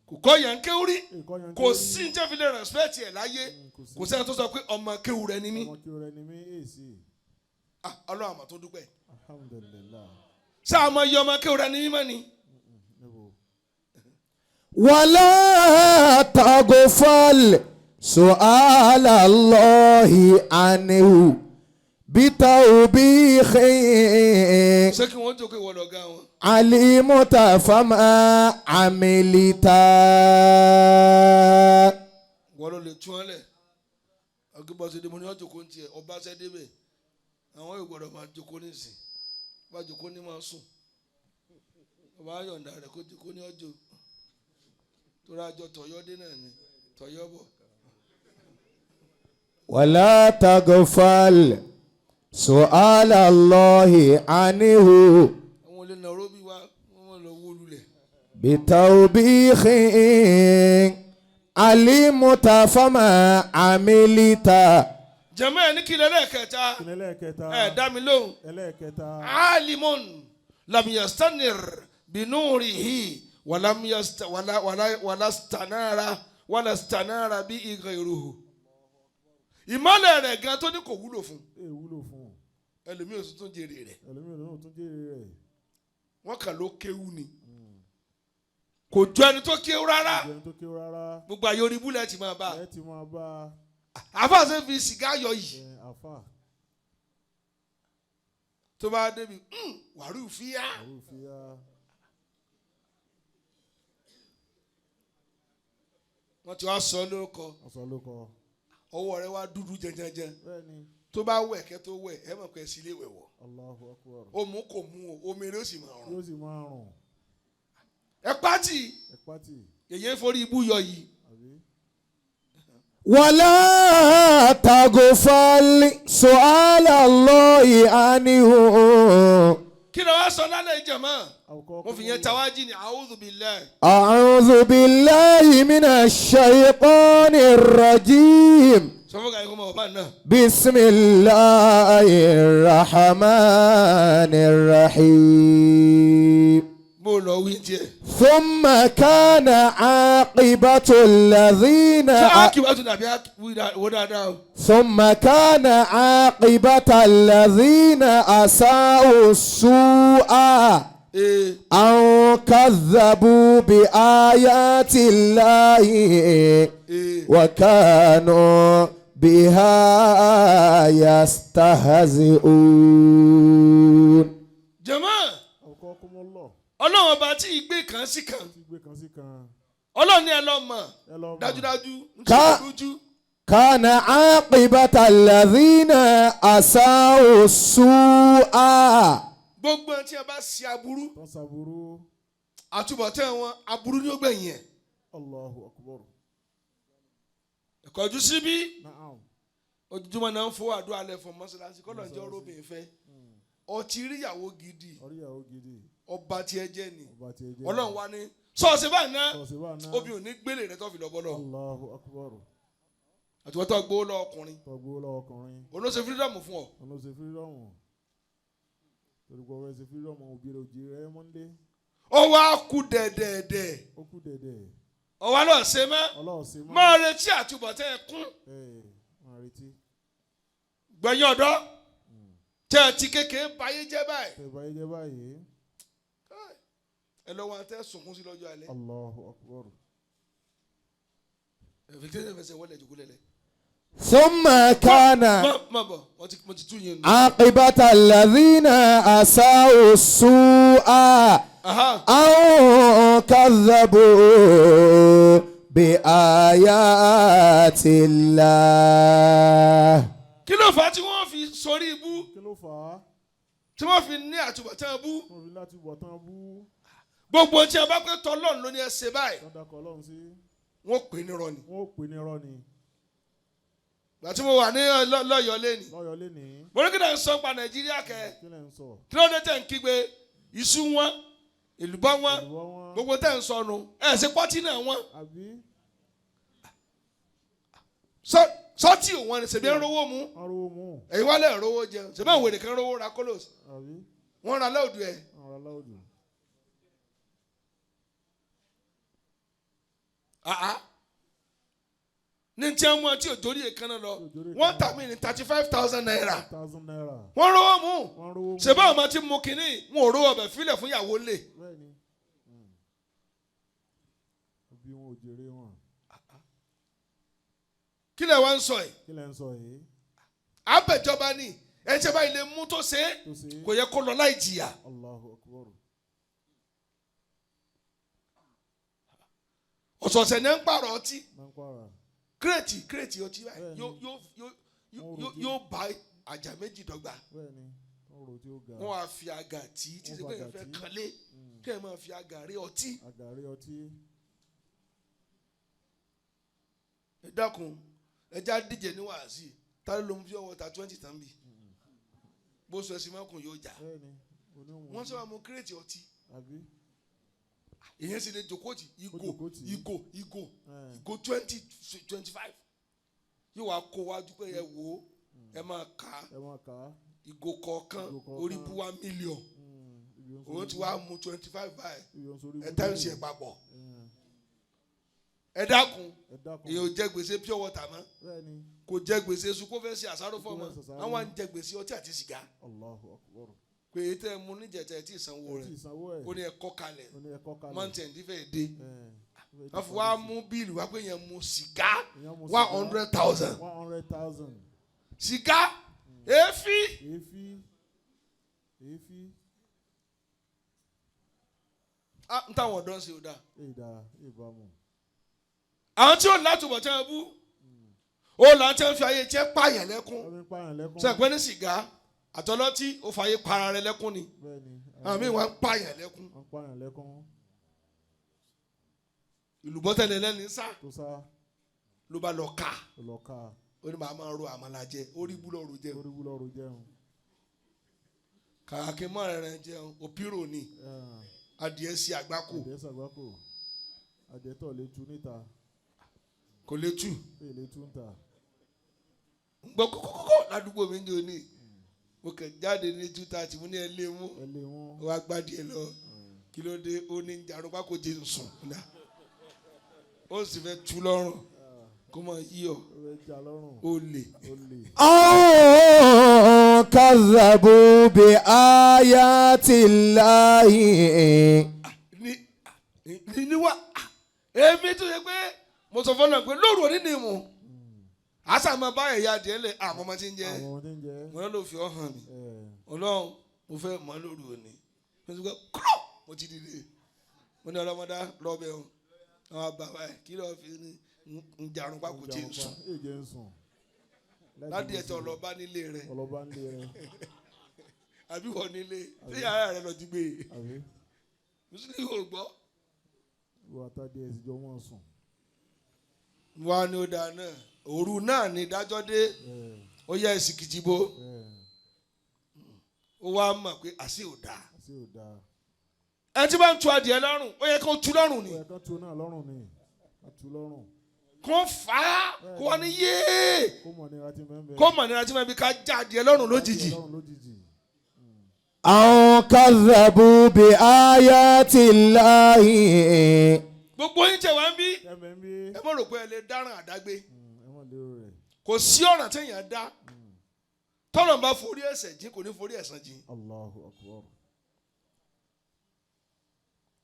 Kò kọ́ yẹn kéwú rí. Ìkọ́ yẹn Kò sí ní jẹ́ fi lè respect ẹ̀ láyé. Kò sí. Kò sẹ́ni tó sọ pé ọmọ kéwú rẹ ni mí. Ọmọ kéwú rẹ ni mí èsì. Ah, Ọlọ́run àmọ́ tó dúpẹ́. Alhamdulillah. Ṣé àmọ́ iye ọmọ kéwú rẹ ni mí mọ́ ni? Níbo. ولا تغفل سؤال الله عنه بتوبيخ Ṣé kí wọ́n jókòó ìwọ lọ̀gá wọn? علمت فما عملت Wọ́n ló lè tún ọ́ lẹ̀. Ọgbẹ́ mo ní wọ́n jókòó ní tiẹ̀, ọba ṣẹ́ débẹ̀. Àwọn yóò gbọ́dọ̀ máa jókòó nísìn. Bá jókòó ní máa sùn. Ọba yọ̀ǹda rẹ̀ kó jókòó ní ọjọ́. Torí àjọ tọ̀yọ́ dé náà ni tọ̀yọ́ bọ̀. ولا تغفل سؤال الله عنه Àwọn olè nàró bí wa wọ́n máa lọ wó lulẹ̀. بتوبيخ علمت فما عملت Jẹ̀mọ́ ẹ̀ ní kí lẹ́lẹ́kẹta Kí ni ẹlẹ́ẹ̀kẹta? ẹ̀ dá mi lóhùn. Ẹlẹ́ẹ̀kẹta. Alimun lam yastanir binurihi walam yasta wala wala wala stanara wala stanara bí ghayruhu. Ìmọ̀lẹ̀ rẹ̀ gan tó ní kò wúlò fún. Èè wúlò fún un. Ẹlòmíì ò tún jèrè rẹ̀. Ẹlòmíràn náà tún jèrè rẹ̀. Wọ́n kàn ló kéwú ni. Kò jọ ẹni tó kéwú rárá. Ìjẹun tó kéwú rárá. Gbogbo àyè orí búlẹ̀ ti máa bá. Ẹ ti máa bá Àfáà ṣe fi sìgá yọ yìí. ẹ àfà. Tó bá débi wàrú fíyà. Àrùfíà. Wọ́n ti wá sọ lórúkọ. Ọ̀sán ló kọ. Ọwọ́ rẹ̀ wá dúdú jẹjẹjẹ. Bẹ́ẹ̀ni. Tó bá wẹ̀ kẹ́ tó wẹ̀ ẹ mọ̀ pé sílé wẹ̀ wọ̀. Allahu akbar. Ó mú kò mú o, omi rẹ̀ ó sì máa rùn. Yóò sì máa rùn. Ẹ pátì. Ẹ pátì. Yèyé forí ibú yọ yìí. Àbí? ولا تغفل سؤال الله عنه Kí ló wá sọ lálẹ́ ìjàmọ́? Àwòkọ́ Mo fi yẹn tawájì ní a'udhu billahi. أعوذ بالله من الشيطان الرجيم Sọ fún kàyé kó mọ bàbá náà. بسم الله الرحمن الرحيم Bó lọ wí tiẹ̀. ثم كان عاقبة الذين Ṣé ákì wá tún dàbí wó dáadáa o? ثم كان عاقبة الذين أساءوا السوء Ee أن كذبوا بآيات الله ee. وكانوا بها يستهزئون Jàmá Àwòkọ́ kúmọ́ lọ. Ọlọ́run ọba tí ìgbé kan sí kan. Tí gbé kan sí kan. Ọlọ́run ní ẹ lọ mọ̀ Ẹ lọ mọ̀. dájúdájú ń Ká- tí lójú. كان عاقبة الذين أساءوا السوء Gbogbo ẹni tí a bá ṣe aburú Tán ṣàbúrú. àtúbọ̀tán wọn aburú ní ó gbẹ̀yìn ẹ̀. Allahu akbar. Ẹ̀kọ́jú síbí Na'am. ojoojúmọ́ náà ń fowó àdúrà lẹ̀ fún mọ́ṣáláṣí kọ́ lọ́njọ́ róbìn fẹ́. Ọtí ríyàwó gidi Oríyàwó gidi. ọba tiẹ̀ jẹ́ ni. Ọba tiẹ̀ jẹ́. Ọlọ́run wa ní sọ́ọ̀sì báyìí náà Sọ̀ọ̀sì bá ná. obì ò ní gbélé rẹ tó fi lọ bọ́lọ̀. Allahu akbar. Àtiwọ́tọ́ gbowó lọ ọkùnrin Tọ́gbó lọ́wọ́ ọkùnrin. olóṣè freedom fún ọ. Òun ló ṣe fírídọ̀mù. Torí pé ọ̀rẹ́ ṣe fírídọ̀mù òbí rẹ̀ òjì rẹ̀ mọ́ndé. Ó wá kú dẹ̀dẹ̀dẹ̀ Ó kú dẹ̀dẹ̀. ọ̀wá lọ ṣe mọ́ Ọlọ́ọ̀ṣe mọ́. máa retí àtúbọ̀tán ẹkún Ẹ máa retí. gbẹ̀yìn ọ̀dọ́ tẹ́ ẹ ti kékeré bayé jẹ́ báyìí. Tẹ̀ báyé jẹ́ báyìí. Ẹ lọ́wọ́ àtẹ sunkún sí lọ́jọ́ alẹ́. Allahu akbar. Ẹ̀fẹ̀ tí ẹ fẹsẹ̀ wọlé jùkú lẹ́lẹ̀. ثم كان má bọ̀ mo ti tú yín nù. عاقبة الذين أساءوا السوء Aha. أو كذبوا بآيات الله. Kí ló fà á tí wọ́n fi sórí ibú, Kí ló fà á tí wọ́n fi ní àtúbọ̀tán ibú? Wọ́n fi láti bọ̀ tán bú. Gbogbo tí a bá pẹ́ tọ́lọ́run ló ní ẹ ṣe báyìí, Wọ́n dakọ̀ ọlọ́run sí. wọ́n pè é nírọ́ ni. Wọ́n ò pè ní irọ́ ni. Gbà tí mo wà ní lọ́yọ̀ọ́ lẹ́ni, Lọ́yọ̀ lénìí. mo ní kí lè ń sọ pa Nàìjíríà kẹ. Kí lẹ̀ ń sọ? Kí ló dé tẹ̀ ń kígbe iṣu wọn, èlùbọ́ wọn, Ìwọ wọn. gbogbo tẹ̀ ń sọnù ẹ̀ ṣe pọ́tì náà wọn? Àbí. Sọ́tì wọn ni ṣèbí ń rówó mu. Wọ́n rówó mú. Ẹ̀yin wá lẹ̀ rówó jẹun, ṣèbí àwọn èrè kan rówó ra kólòs? Àbí. Wọ́n ra lóòdù ẹ̀. Wọ́n ra láòdù. Àá ní tí wọ́n mú ọtí òjòrí èkánná lọ, wọ́n tà mí ní 35,000 naira. Thousand naira. Wọ́n rówó mu. Wọ́n rówó mú. Ṣèbí àwọn ọmọ tí mu kínní wọn ò rówó ọbẹ̀ fílẹ̀ fún ìyàwó lè. Bẹ́ẹ̀ ni. Òbí wọn ò jèrè wọn. Kí lẹ̀ wá ń sọ yìí? Kí lẹ̀ ń sọ yìí? Àbẹ̀jọba ni ẹ̀ ṣe báyìí lè mú tó ṣe é, Tó ṣe é. kò yẹ kó lọ láì jìyà. Allahu Akbar. Ọ̀sọ̀ọ̀sẹ̀ ní ń pààrọ̀ ọtí. Máa ń pààrà. Kírètì ọtí báyìí Bẹ́ẹ̀ni. yóò bá àjà méjì dọ́gba. Bẹ́ẹ̀ ni. Wọ́n rò tí ó ga. Wọ́n á fi àgà tí tí Wọ́n ṣe pé fa èèyàn fẹ́ àgà tí. kanlé kí ẹ máa fi àgà rí ọtí. Àgàrí ọtí. Ẹ dákun, ẹ já díje ní wàásì tá ló ń fi ọwọ́ ta 20 tán bì bó sọ ẹsìn mọ́kùn yóò jà. Bẹ́ẹ̀ ni. Oníwọ̀n. Wọ́n sábà mú kírètì ọtí. Àbí. Èèyàn sì lè jókòó tì ìgò Ó jókòó tì. ìgò ìgò Ẹ̀. ìgò 20, 25 yóò wá kó wájú pé ẹ wò ó, ẹ máa kà á. Ẹ máa kà á. Ìgò kọ̀ọ̀kan Ìgò kọ̀ọ̀kan. orí bú 1 million. Ibi ó ń Òun sórí ti bú. wá mu 25 báyìí. Ibi ó ń sórí Ẹ bú táyọ̀ sí dé. ẹ̀ papọ̀. Ẹ̀. Ẹ dákun, Ẹ dákun. èèyàn ò jẹ gbèsè pure water mọ́. Bẹ́ẹ̀ ni. Kò jẹ gbèsè sùn kó fẹ́ ṣe àṣàrò Kó fọmọ. fẹ́ ṣe àṣàrò. Àwọn à ń jẹ gbèsè ọtí àti sìgá. Allahu Akbar. Pé èyí tẹ́ ẹ mu níjẹ̀tẹ̀ ẹ tí ì sanwó Ẹ tí rẹ̀. ì sanwó ẹ̀. Ó ní ẹ kọ́ kalẹ̀. Ó ní ẹ kọ́ kalẹ̀. Mountain dífẹ̀ dé. Ẹ̀. Wọ́n fi wá mú bíìlì wá pé yẹn mu sìgá Èèyàn mu 100,000. 100,000. Sìgá èéfín. Èéfín. Èéfín. Ah, n táwọn ọ̀dọ́ ń ṣe ò dáa. Èdà ìbámu. Àwọn tí ó látúbọ̀ tí wọ́n bú ó là ń tẹ́ ń fi ayé tiẹ́ pààyàn lẹ́kún. Wọ́n fi ń pààyàn lẹ́kún. Sẹ́pẹ́ ní sìgá àtọlọ́tí ó fàyè para rẹ lẹ́kún ni. Bẹ́ẹ̀ ni. Àwọn míì wọ́n ń pààyàn lẹ́kún. Wọ́n ń pààyàn lẹ́kún. Ìlúbọ́tẹ̀lẹ̀ lẹ́ni sá Tó sá. ló bá lọ ká. Ó lọ ká. Ó ní màá máa ro àmàlà jẹ, orí bú lọ́ọ́ ro jẹun. Orí wúlọ́ ro jẹun. Kàkà kí n mọ̀ rẹ̀ jẹun òpírò ni. Ẹ̀. Adìẹ sí àgbákò. Adìẹ sàgbákò. Adìẹ tọ̀ lè tu níta. Kò lè tù. Èyí lè tu níta. Ń gbọ́ kókókókó ládùúgbò mi ní òní, mo kàn jáde ní 2:30, mo ní ẹ lé mú. Ẹ lé wọn. Ó wá gbádìí ẹ lọ, kí ló dé? Ó ní jarun pákó jẹ ń sùn náà, ó sì fẹ́ tú lọ́rùn kó mọ yí ọ. Ó fẹ́ já lọ́rùn. Ó lè. Ó lè. أو كذبوا بآيات الله. Ní ní níwá èmi tó ṣe pé mo sọ fọlọ pé lóru òní ni mo àṣà máa bá ẹ̀yà adìẹ lẹ̀, àwọn ọmọ tí ń jẹ. Àwọn ọmọ tí ń jẹ. Mo náà ló fi ọ hàn mí. Ẹ̀. Ọlọ́run, mo fẹ́ mọ́ lóru òní, mo ti gbọ́ kúrò, mo ti dìde, mo ní ọlọ́mọdá lọ́bẹ̀ o, àwọn bàbá ẹ̀ kí lọ́ọ́ fi ní ń jarun pákó tí ń sùn. Èyí jẹ́ ń sùn. Ládìí ẹ̀tọ́ ọlọ́ba nílé rẹ̀. Ọlọ́ba ń lé rẹ̀. Àbí wọ́n nílé tí yàrá rẹ̀ lọ ti gbé e. Àbí. Mùsùlùmí ò gbọ́. Ìwà àtàdé ẹ̀sìn jọ wọ́n sùn. Wá ní ó dáa náà, òru náà ní ìdájọ́ dé. Ẹ̀. Ó yẹ èsì kìjìbó. Ẹ̀. Ó wá mọ̀ pé àṣì ò dáa. Àṣé ò dáa. Ẹ tí bá ń tu adìẹ lọ́rùn, ó yẹ kó tu lọ́rùn ni. Ó yẹ kán tu náà lọ́rùn ni. Kán tu lọ́rùn. Kó fà á kó wọ́n ní yéé. Kó mọ̀ nira tí mẹ́ńbẹ́. Kó mọ̀ nira tí wọ́n fi ká já adìẹ lọ́rùn lójijì. Lọ́rùn lójijì. أو كذبوا بآيات الله. Gbogbo yín tẹ̀ wá ń bí. Kẹ́mi ń bí. Ẹ mọ̀ rò pé ẹ lè dáràn àdágbé. Ẹ mọ̀ lérò rẹ̀. Kò sí ọ̀nà téèyàn dá tọ́lọ̀ ń bá forí ẹ̀ṣẹ̀ jìn, kò ní forí ẹ̀san jìn. Allahu Akbar.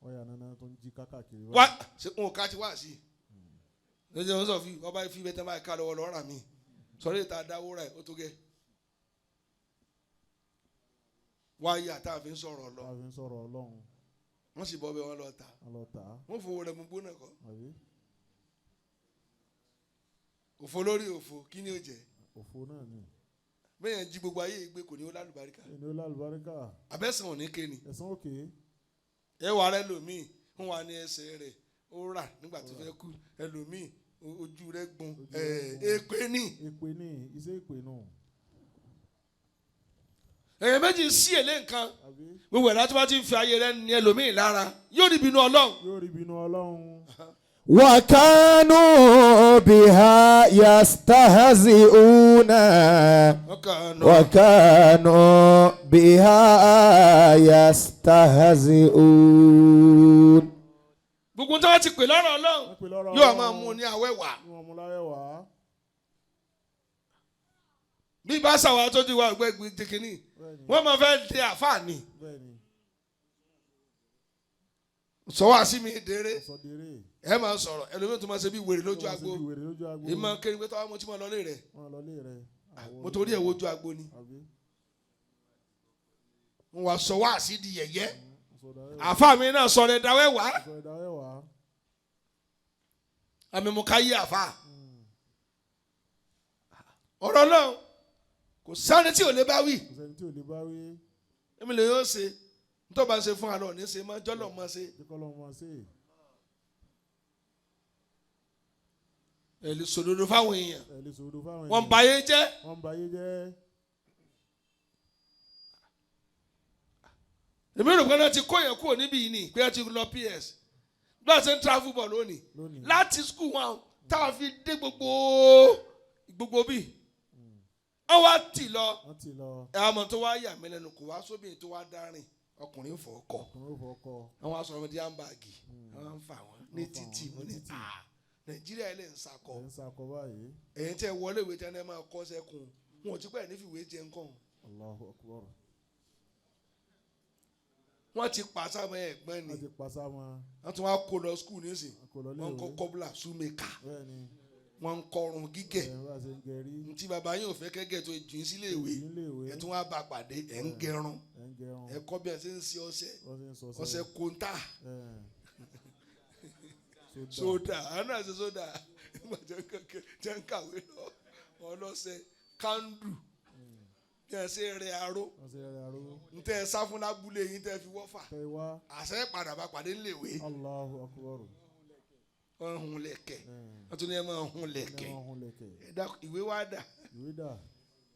Wọ́n yà nánà tó ń jí kákàkiri. Wá ṣe n ò ká ti wá sí i lójú wọn sọ fi wọn bá fi bẹ́tẹ̀ báyìí ká lọ́wọ́ lọ́ọ́ rà mí. Sọ̀rọ̀ ìta dáwó rà ó tó gẹ́. Wáyà tá a fi ń sọ̀rọ̀ lọ. Tá a fi ń sọ̀rọ̀ Ọlọ́run. Wọ́n sì bọ́ bẹ́ẹ̀ wọ́n lọ tà. Wọ́n lọ tà. Wọ́n fowó rẹ̀ mú gbóná kọ́. Àbí? Òfo lórí òfo kí ni ó jẹ́? Òfo náà ni. Bẹ́ẹ̀ yẹn jí gbogbo ayé ìgbé kò ní ó lálùbáríkà. Ní ó lálùbáríkà. Àbẹ́sàn ò ní ké ni. Ẹ̀sán òkè. Ẹ wà rẹ lòmíì ń wà ní ẹsẹ̀ rẹ̀ ó rà nígbà tó fẹ́ kú ẹlòmíì ojú rẹ̀ gbun èpè ní. Èpè ní iṣẹ́ èpè nù. Èèyàn méjì sí èlé nǹkan. Àbí? Gbogbo ẹ̀dá tó bá ti ń fi ayé rẹ̀ ní ẹlòmíì lára yóò rí ìbínú Ọlọ́run. Yóò rí ìbínú Ọlọ́run. وكانوا بها يستهزئون وكانوا بها يستهزئون. Gbogbo tí wọ́n ti pè lọ́rọ̀ Ọlọ́run Wọ́n pè lọ́rọ̀ yóò Ọlọ́run. máa mú un ní awẹ́wà. Wọ́n mú láwẹ́wà. Bí bá sàwọn tó ti wá ọgbẹ́ gbìndínní Bẹ́ẹ̀ni. wọ́n máa fẹ́ di àfààní. Bẹ́ẹ̀ni. Sọ wá sí mi dèrè. Sọ dèrè. Ẹ máa sọ̀rọ̀ ẹlòmíràn tó máa ṣe bí wèrè lójú agbo. Wọ́n ṣe bí wèrè lójú agbo. Èmi máa ń kéré pé tọ́wọ́ mo ti máa lọlé rẹ̀. Wọ́n lọlé rẹ̀. Mo torí ẹ̀ wojú agbo ni. Àbí? N wà sọ wá sí di yẹ̀yẹ́. Sọ dáwẹ́wà. Àfa mi náà sọ̀rọ̀ ẹ̀dáwẹ́ wá. Sọ dáwẹ́wà. Àmì mo ká yí àfa. Ọ̀rọ̀ náà kò sáré tí ò lè bá wí. Kò sẹ́ni tí ò lè bá wí. Èmi lè yóò ṣe. Ntọ́ bá ṣe fún àlọ́ ní ṣe mọ́ jọ́lọ̀ mọ́ ṣe. Jẹ́ kọ́ lọ́mọ ṣe. Ẹ lè sòdodo fáwọn èèyàn. Ẹ lè sòdodo fáwọn Wọ́n ba ayé jẹ́. Wọ́n ba ayé jẹ́. Èmi rò pé wọ́n ti kó yẹn kúrò níbí yìí ni pé wọ́n ti lọ PS. Bí wọ́n ṣe ń travel bọ̀ lónìí. Lónìí. Láti school wọn tá a fi dé gbogbo gbogbo bí. Wọ́n wá tì lọ. Wọ́n ti lọ. Ẹ àmọ́ tó wá yà mí lẹ́nu kò wá sóbìnrin tó wá dárìn ọkùnrin fọ̀ ọkọ̀. Ọkùnrin ó fọ ọkọ. Àwọn aṣọ ọmọdé handbag àwọn ń fà wọ́n ní títì mo ní Nàìjíríà ilẹ̀ ń sakọ. Ẹ̀ ń sakọ báyìí. Ẹ̀yin tẹ́ wọlé ìwé tẹ́ ẹ máa kọ́ sẹ́kùn wọn ò ti pẹ́ nífìwé jẹ nǹkan. Allahu Akbar. Wọ́n ti pa sáwọn ẹ̀gbọ́n ni. Wọ́n ti pa sáwọn. Wọ́n tún wá kó lọ skul nísìn. Kó lọ Wọ́n ń kọ́ léèwé. kọ́bùlà súnmẹ́kà. Bẹ́ẹ̀ni. Wọ́n ń kọrun gígẹ̀. Ẹ̀ bá ṣe ń gẹrí. Ntí bàbá yín ò fẹ́ kẹ́gẹ́ tó jù yín sílé ìwé. Nílé ìwé. Ẹ̀ tún wá bá pàdé ẹ̀ ń gẹrun. Ẹ̀ ń gẹrun. Ẹ̀ kọ́ bí ẹ ṣe ń ṣe ọṣẹ. Wọ́n ṣe ń sọ Ọṣẹ kóńtà. Ẹ̀. Sódà àánú àti sódà nígbà tí wọ́n ń kàwé lọ ọlọ́sẹ̀ kándù bí ẹ ṣe rẹ aró Wọ́n ṣe rẹ̀ aró. ntẹ ẹ sá fún lábúlé yín tẹ fi wọ́fà Tẹ wá. àṣẹ padà bá pàdé ńlẹ̀wé Allahu Akbar. wọ́n hun lẹ̀kẹ̀ Ẹ̀. wọ́n tún ní ẹ máa hun lẹ̀kẹ̀ Ẹ máa hun lẹ̀kẹ̀. ẹ dákun ìwé wá dà Ìwé dà.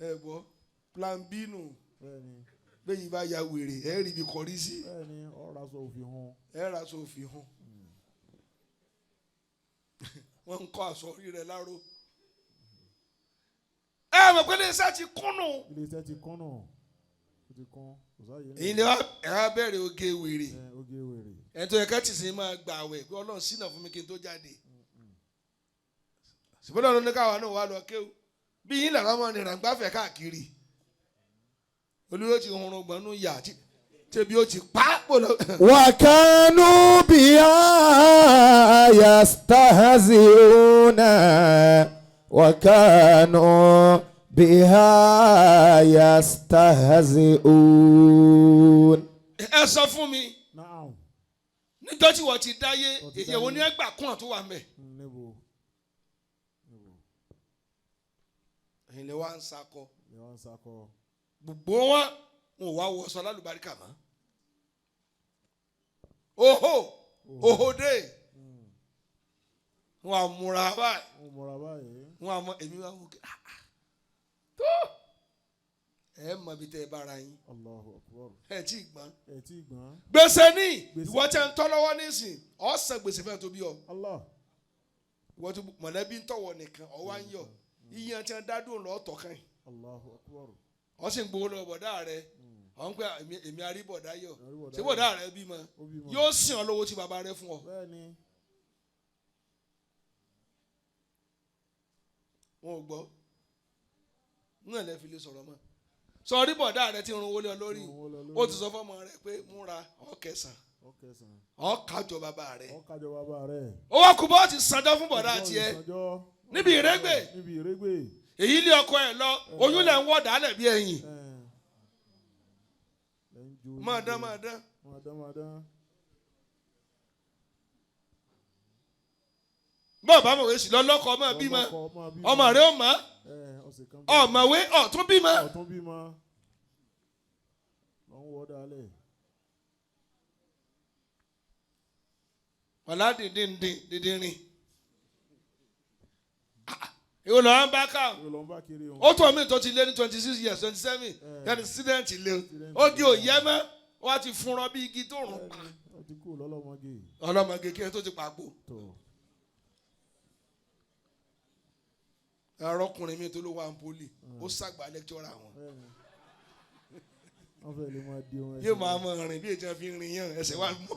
ẹ gbọ́ plan B nù Bẹ́ẹ̀ni. bẹ́ẹ̀ yìí bá ya wèrè ẹ rí ibi kọrí sí Bẹ́ẹ̀ni ọ̀rọ̀ aṣọ òfin hun. ẹ ra aṣọ òfin hun wọ́n ń kọ́ aṣọ orí rẹ̀ láró ẹ mọ̀ pé iléeṣẹ́ ti kúnnù. Ilé iṣẹ́ ti kún nù. Ó ti kún. Kò sáàyè èyí ni ẹ wá bẹ̀rẹ̀ oge wèrè Ẹ oge wèrè. ẹ̀ tó yẹ ká tì sí máa gbà wẹ̀ pé Ọlọ́run ṣínà fún mi kí n tó jáde ṣùgbọ́n ọ̀run ní káwa náà wà lọ kéwù bí yín làwọn ọmọ nìrà ń gbáfẹ́ káàkiri olúwo ti hunrun gbọ̀nú yà tẹ̀bi ó ti pa á pò lọ. وكانوا بها يستهزئون وكانوا بها يستهزئون. Ẹ sọ fún mi Naam. níjọ́ tí wọ́n ti dáyé Wọ́n ti èyí wo dáyé. ni ẹ gbà kún àtúwà mẹ́. Níbo. Níbo. Ẹ̀yin lè wá ń sakọ Ni wọ́n ń sakọ. gbogbo wọn wọn ò wá wọṣọ lálùbáríkà mọ́. Oho oho dé wọn à múra báyìí Wọ́n múra báyìí. wọn à mọ èmi wá wò kí ah ah tó ẹ mọ ibi tẹ ẹ bára yín Allahu Akbar. ẹ tí ì gbọ́n. Ẹ tí ì gbọ́n. Gbèsè ní Gbèsè. ìwọ tẹ ń tọ́ lọ́wọ́ nísìn ọ̀sán gbèsè fẹ́ tó bí ọ Allah. ìwọ tó mọ̀lẹ́bí ń tọ̀wọ̀ nìkan ọwọ́ à ń yọ iye tí wọ́n dá dùn lọ́ọ́ tọ̀ kàn yín Allahu Akbar. ọ sì ń gbowó lọ bọ̀dá rẹ ọ ń pẹ́ èmi arí bọ̀dá yọ Arí bọ̀dá ṣé bọ̀dá rẹ bímọ Ó bímọ. yóò sìn ọ lówó tí bàbá rẹ fún ọ. Bẹ́ẹ̀ni. Wọn ò gbọ́ náà lẹ fi lè sọ̀rọ̀ mọ́ sọrí bọ̀dá rẹ ti rún owó lé ọ lórí Rún owó lé ọ lórí. ó ti sọ fọmọ rẹ pé múra ọkẹsàn Ọkẹsàn. ọkàjọ bàbá rẹ Ọkàjọ bàbá rẹ̀. ó wá kú bọ́ọ̀tì sanjọ́ fún bọ̀dá tiẹ̀ Ìsanjọ́. níbi ìrẹ́gbẹ̀ Níbi ìrégbè. Èyí lé ọkọ ẹ̀ lọ, oyún lẹ̀ ń wọ̀ dálẹ̀ bí ẹ̀yìn. Ẹ̀ lẹ́ ń jó. Máa dán, máa dán. Máa dán, máa dán. Bọ́ọ̀ bá mọ̀wé sí lọ́lọ́kọ, máa bímọ. Lọ́lọ́kọ, máa bímọ. Ọmọ rẹ ó mọ̀. Ẹ̀, ọ̀sẹ̀ kan bí. Ọ̀mọ̀wé ọ̀tún bímọ. Ọ̀tún bímọ. Lọ ń wọ́ dálẹ̀. Wàlá dìndín díndín rìn. Ìwọ lọ́wọ́ ń bá ká. Ìwọ lọ ń bá kiri òun. Ó tó mi tó ti lé ní 26 years, 27, yẹn student lé o, ó di òye mọ́, wọ́n ti fúnra bí igi tó rùn pa. Ó ti kú lọ́lọ́mọge. Ọlọ́mọge kí ẹ tó ti pàgbó. Tó. Ọkùnrin mi tó ló wà ní poly, ó sàgbà lecturer wọn. Wọ́n fẹ́ lè máa di ohun. Yóò máa mọ rìn bí ètò fi rìn yàn ẹsẹ̀ wà mọ́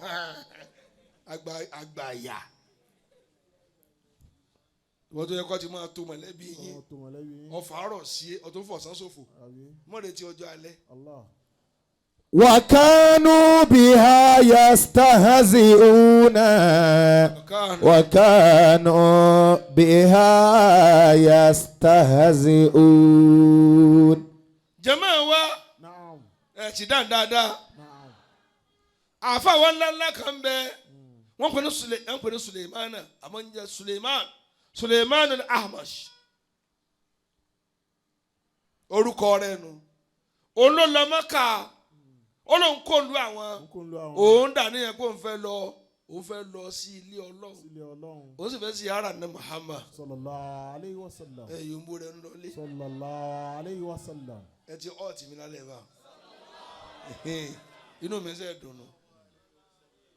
àgbà àyà. Ìwọ́n tó yẹ kó ti máa tó mọ̀lẹ́bí yín, Ọmọ tó mọ̀lẹ́bí yín. Ọfà ọ̀rọ̀ sí ọtún fọ̀sán ṣòfò. Àbí? Mọ̀rẹ́tì ọjọ́ alẹ́. Allah. وكانوا بها يستهزئون. Ọ̀kan. وكانوا بها يستهزئون. Jàmáà wa. Naam. Ẹ ti dáhùn dáadáa. Naam. Àfa wọn ńláńlá kan bẹ, wọn pè ní Sule, wọn pè ní Suleimana, àmọ́ ń jẹ Suleiman, Suleiman al-Ahmash orúkọ rẹ̀ nu. Òun ló lọ Mọ́kà, ó lóun kó lu àwọn. N kò ń lo àwọn. Òun dà níyẹn kó òun fẹ́ lọ sí ilé Ọlọ́run. Sílé Ọlọ́run. Òun sì fẹ́ sí yàrá ní Muhammad. Sallallahu alayhi wa sallam. Ẹ yóò ń bó rẹ ń lọlé. Sallallahu alayhi wa sallam. Ẹ ti ọ̀ọ̀tì mi lálẹ́ bá, inú mi sẹ́ dùn nù.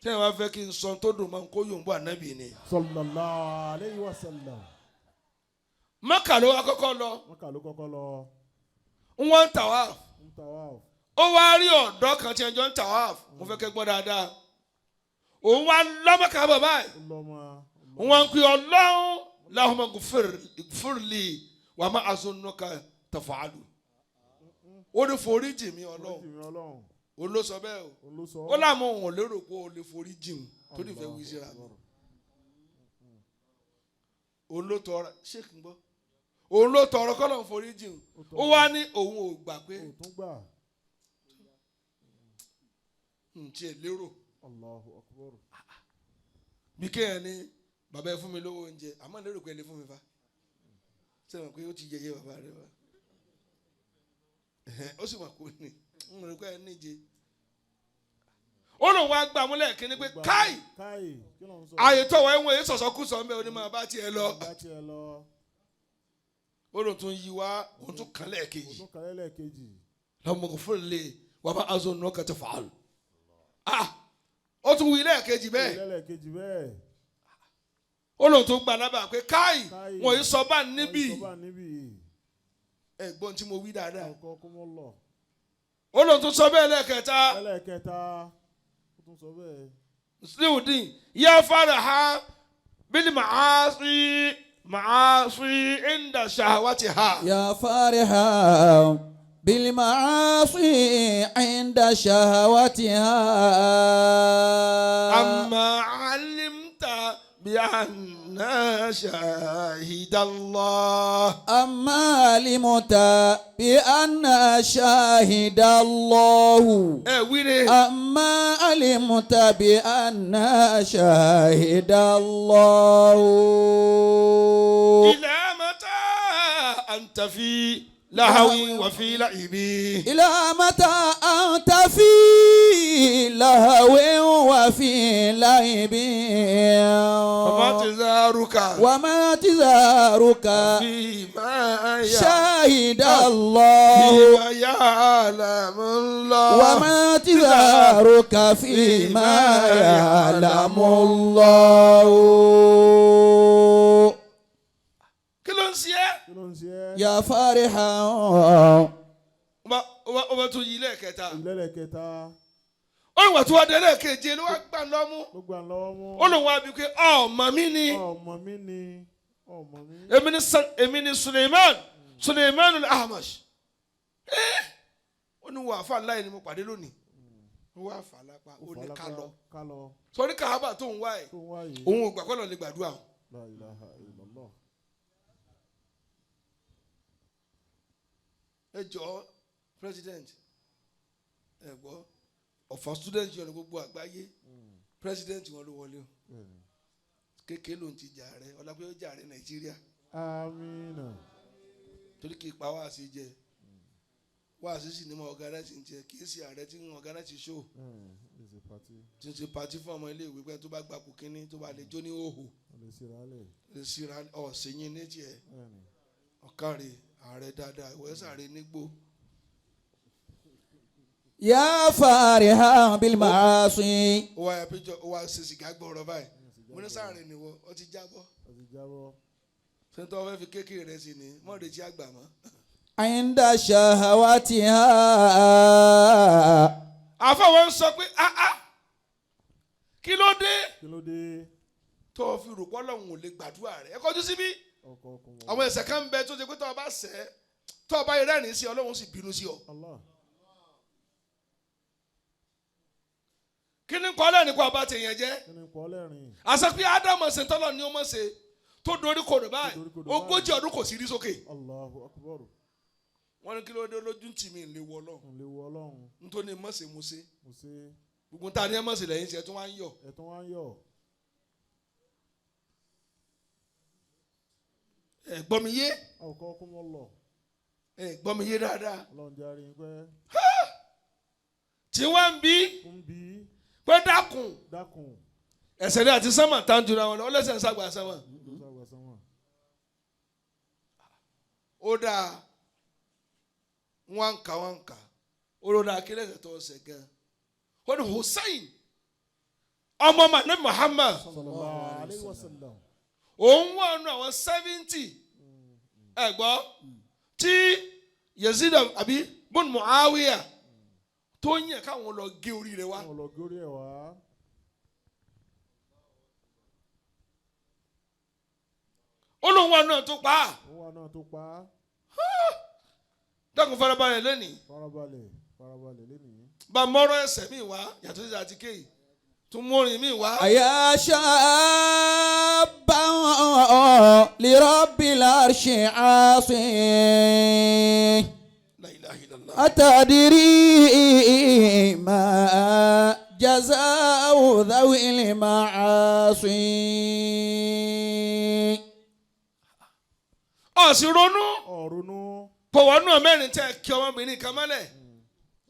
Tí ẹ bá fẹ́ kí n sọ tó dùn máa ń kó yòǹbó ànábì ni. Sallallahu alayhi wa sallam. Mọ́kà ló wá kọ́kọ́ lọ. Mọ́kà ló kọ́kọ́ lọ. Ń wọ́n ń tawaf. Ń tawaf. Ó wá rí ọ̀dọ́ kan tí ẹjọ́ ń tawaf. Mo fẹ́ kẹ́ gbọ́ dáadáa. Òun wá lọ́mọ́kà bàbá ẹ̀. Ó lọ́mọ. Wọ́n ń pè Ọlọ́run, Allahumma gfirli wa ma azunnuka taf'alu. Ó ní foríjì mi, Ọlọ́run. Foríjì mi, Ọlọ́run. Òun ló sọ bẹ́ẹ̀ o. Òun ló sọ. Ó láàmú òun ò lérò pé o lè foríjì òun torí ìfẹ́ wí síra mi. Òun ló tọrọ, ṣé kí n gbọ́, òun ló tọrọ kọ́lọ̀ foríjì òun. Ó wá ní òun ò gbà pé Ó tún gbà. n tiẹ̀ lérò. Allahu akbar. Bí kéèyàn ní, bàbá ẹ fún mi lówó oúnjẹ, àmọ́ lérò pé ẹ lè fún mi fa sẹ́wọ̀n pé ó ti yẹyẹ bàbá rẹ wá. Ẹ̀hẹ́n, ó sì mọ̀ kó ní n rò pé ẹ níje. Ó lóun wá gbà múlẹ̀ kínní pé káì. Káì, kí ló ń sọ? Ààyè tọ̀wọ̀ ẹ̀wọ̀n èyí sọ̀sọ́ kù sọ̀ ń bẹ́ onímọ̀ bá tiẹ̀ lọ. Bá tiẹ̀ lọ. Ó lóun tún yí wá, òun tún kàn Ó lẹ́ẹ̀kejì. tún kàlẹ́ lẹ́ẹ̀kejì. Lọ́mọ fún lè wà bá aṣọ nù kàtà fàálù, ah, ó tún wí lẹ́ẹ̀kejì bẹ́ẹ̀. Lẹ́ẹ̀kejì bẹ́ẹ̀. Ó lóun tún gbà lábàá pé káì. Káì. Wọ́n yìí sọ bá níbí. Wọ́n sọ bá níbí. Ẹ̀gbọ́n tí mo wí dáadáa. Ọkọ̀ kó mọ́ lọ. Ó lóun tún sọ bẹ́ẹ̀ lẹ́ẹ̀kẹta. Ẹlẹ́ẹ̀kẹta. Ó tún sọ bẹ́ẹ̀. Musliudeen ya faraha bil ma'asi ma'asi inda shahawatiha. يا فرحا بالمعاصي عند شهوتها. أما علمت بأن شاهد الله. أما علمت بأن شاهد الله. Ẹ wíre. أما علمت بأن شاهد الله. إلى متى أنت في لهو وفي لعب؟ إلى متى أنت في لهو وفي لعب؟ وما تزارك وما تزارك فيما شهد الله. فيما يعلم الله. وما تزارك فيما يعلم الله. Kí ló ń ṣe ẹ́? Kí ló ń ṣe ẹ́? يا فرحا. Ọba tún yí lẹ́ẹ̀kẹta. Lẹ́lẹ́kẹta. Ó ìwà tí wọ́n dé lẹ́ẹ̀keje ló wá gbà lọ́mú. Ló gbà lọ́wọ́ mú. Ó lóun wá bí pé ọmọ mi ni. Ọmọ mi ni. Ọmọ mi. Èmi ni Suleiman, Suleiman al-Ahmash. Ó ní wàá fà láì ni mo pàdé lónìí. Ó wá fà lápá, ó ní ká lọ. Ká lọ. Sọrí kàábà tó ń wá ẹ̀, Tó ń wá yìí. òun ò gbà kọ́ lọ lè gbàdúrà o. La ilaha illallah. Ẹ jọ̀ọ́ president, ẹ gbọ́, Ọ̀fà student union gbogbo àgbáyé, president wọn ló wọlé o. Kékeré ló ń ti jà rẹ, ọlápẹ́ ó jà rẹ Nàìjíríà. Amina. Torí kì í pa wáàsí jẹ, wáàsí sì ni mo organize ń jẹ, kì í ṣe ààrẹ tí ń organize show. It's a party. Tí ń ṣe party fún ọmọ ilé ìwé pé tó bá gbapò kínní, tó bá lè jó ní òhò. Wọ́n lè ṣe rálẹ̀. Lè síra ọ̀sẹ̀ yín ní tiẹ̀. Bẹ́ẹ̀ni. Ọ̀kàrẹ̀ ààrẹ dáadáa, ìwọ sàrẹ̀ nígbò. يا فارحا بالمعاصي. Ó wá ya péjọ, ó wá ṣe sìgá gbọ́rọ̀ báyìí, mo ní sàrẹ̀ nìwọ, ó ti jábọ́. Ó ti jábọ́. Ṣé tó fẹ́ fi kékeré rẹ sí ni mọ́ retí àgbà mọ́. عند شهواتها. Àfọwọ́ ń sọ pé ah ah, kí ló dé Kí ló dé? tó o fi rò pọ́ lọ́hùn ò lè gbàdúrà rẹ̀? Ẹ kọjú síbí. Ọkọ̀ ọkùnrin. Àwọn ẹ̀ṣẹ̀ kan ń bẹ tó ṣe pé tó o bá ṣẹ̀, tó o bá yẹ rẹ́rìn sí, Ọlọ́run sì bínú sí ọ. Allah. Kí ni kọ́ lẹ́rìn kó ọba tèèyàn jẹ́? Kí ni pọ́ lẹ́rìn? Àṣẹ pé Ádámù ṣe tọ́lọ̀ ni ó mọ̀ ṣe tó dorí kodò báyìí. Tó dorí kodò báyìí. 40 ọdún kò sí rí sókè. Allahu akbar. Wọ́n ní kí ló dé lójú tì mí lè wọ Ọlọ́run? N lè wọ Ọlọ́run. Nítorí mọ̀ ṣe mo ṣe. Mo ṣe. Gbogbo ta ni ẹ mọ̀ ṣe lẹ́yìn ṣe tí wọ́n á ń yọ̀. Ẹ̀tún wá ń yọ̀. Ẹ gbọ́ mi yé? Ọkọ̀ ọkùnrin lọ. Ẹ gbọ́ mi yé dáadáa? Ọlọ́run jẹ́ àárín pẹ́. Tí wọ́n ń bí Ń bí. pé dákun. Dákun. Ẹ̀sẹ̀ rẹ̀ àti sánmà tá ń jura wọn lọ, ọlẹ́sẹ̀ ń sàgbà sánmà. Ló sàgbà sánmà. Ó dáa, wọ́n ń kà, wọ́n ń kà, ó ló dáa, kí lẹ́sẹ̀ tó ọ̀sẹ̀ gan. Ó ní Hussein ọmọ Manabi Muhammad. Sallallahu alayhi wa sallam. Òun wà nù àwọn 70, ẹ gbọ́, tí Yazid àbí bun Muawiya tó yàn káwọn lọ gé orí rẹ̀ wá. Wọ́n lọ górí ẹ̀ wá. Ó lóun wà náà tó pa á. Ó wà náà tó pa á. Dákun, farabalẹ̀ lẹ́nìí. Farabalẹ̀, farabalẹ̀ lénìí. Bá mọ́rọ́ ẹsẹ̀ mi wá yàtọ̀ sí àti kéyì tún mórin mi wá. يا شابا لرب العرش عاصي. La ilaha illallah. أتدري ما جزاء ذوي المعاصي؟ Ọ̀sìn ronú. Ọ̀runú. Pọ̀wọ́nù mẹ́rin tẹ kí ọmọbìnrin kan mọ́lẹ̀.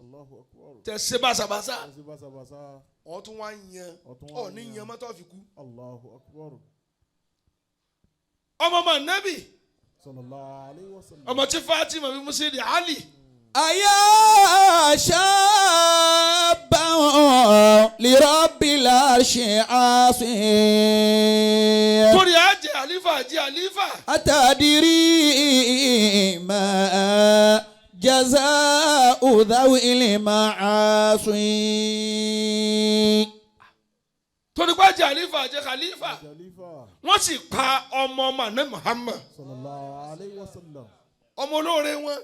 Allahu akbar. Tẹ ṣe báṣabáṣá. Ẹ ṣe báṣabàṣá. Ọ̀ tún wá ń yan. Ọ̀tún wá ọ̀ ń ní yan. yan mọ́tò fi kú. Allahu akbar. Ọmọ ọmọ nẹ́bì. Sallallahu alayhi wa sallam. Ọmọ tí Fatima bí Musidi Ali. أيا شابا لرب العرش عاصي. Torí àjẹ àlífà, àjẹ àlífà. أتدري ما جزاء ذوي المعاصي؟ Torí pé àjẹ àlífà, àjẹ khalifa. Khalifa. Wọ́n sì pa ọmọ ọmọ ní Muhammad. Sallallahu alayhi wa sallam. Ọmọ olóore wọn.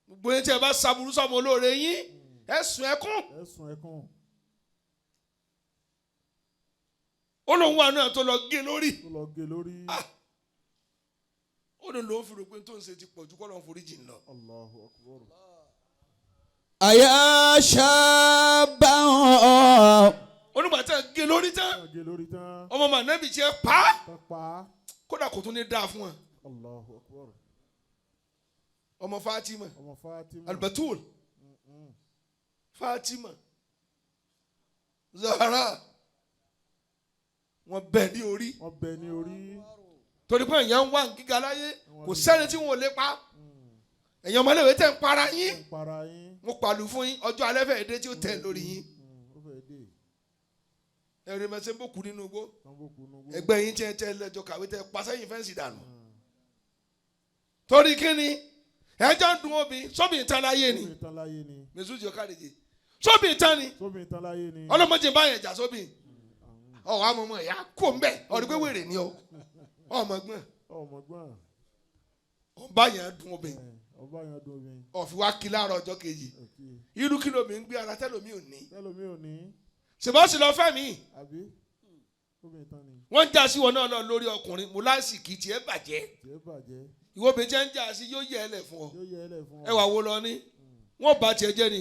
Gbogbo yín tí ẹ bá ṣàbùrú sọmọ olóore yín, ẹ sùn ẹkún. Ẹ sùn ẹkún. Ó lóun wà náà tó lọ gé lórí. Tó lọ gé lórí. Ó ní lòun fi rò pé tó ń ṣe ti pọ̀ ju kọ́ lọ́n forí jìn lọ. Allahu akbar. أيا شابا. Onígbà tí a gé lórí tán. Tó gé lórí tán. Ọmọ mànẹ́bì tiẹ̀ pa á. Tán pa á. Kódà kò tún ní dáa fún wọn. Allahu akbar. Ọmọ Fatima. Ọmọ Fatima. Albatul Fatima Zahara, wọn bẹ̀ ní orí. Wọ́n bẹ ní orí. Torí pé èèyàn ń wá gíga láyé, kò sẹ́ni tí wọn ò lè pa. Èèyàn ọmọléèwé tẹ̀ ń para yín. Ń para yín. Mo pàlù fún yín, ọjọ́ alẹ́ fẹ́ẹ́ dé tí ó tẹ̀ lórí yín. Ó fẹ́ dé. Ẹ̀rí mẹsẹ̀ ń bòkú nínú igbó. Tán bó kú nugbó. Ẹgbẹ́ yín tẹ́ tẹ́ lẹ́jọ́ kàwé tẹ́ pa sẹ́yìn fẹ́ǹsì dànù. Torí kí ni ẹjọ́ ń dun obì sóbì ìtàn láyé ni? Sóbì ìtàn láyé ni. Mẹsùn jọ káàdìjì sóbì ìtàn ni. Sóbì ìtàn láyé ni. Ọlọ́mọdé báyẹn jà sóbì ọ̀ àmọ́ ọmọ ìyá kò ń bẹ̀ ọ̀rí pé wèrè ni ọ ọmọ gbọ́n. Ọmọ gbọ́n. Ọba yẹn dun obì. Ọba yẹn dun obì. Ọ̀fi wá kí láàárọ̀ ọjọ́ kejì. Irú kí lomi ń gbé ara tẹ́lómi ò ní. Tẹ́lómi ò ní. Ṣèbáṣì lọ fẹ́ mi. Àbí sóbì ìtàn ni. Wọ́n ń já sí wọn náà lọ lórí ọkùnrin mo láìsí kì í tiẹ̀ bàjẹ́. Tiẹ̀ bàjẹ́. Ìwọ obìnrin tí ń jà sí yóò yẹ ẹ lẹ̀ fún ọ. Yóò yẹ ẹ lẹ̀ fún ọ. Ẹ wà wo lọ ní. Wọ́n bá tiẹ̀ jẹ́ ni.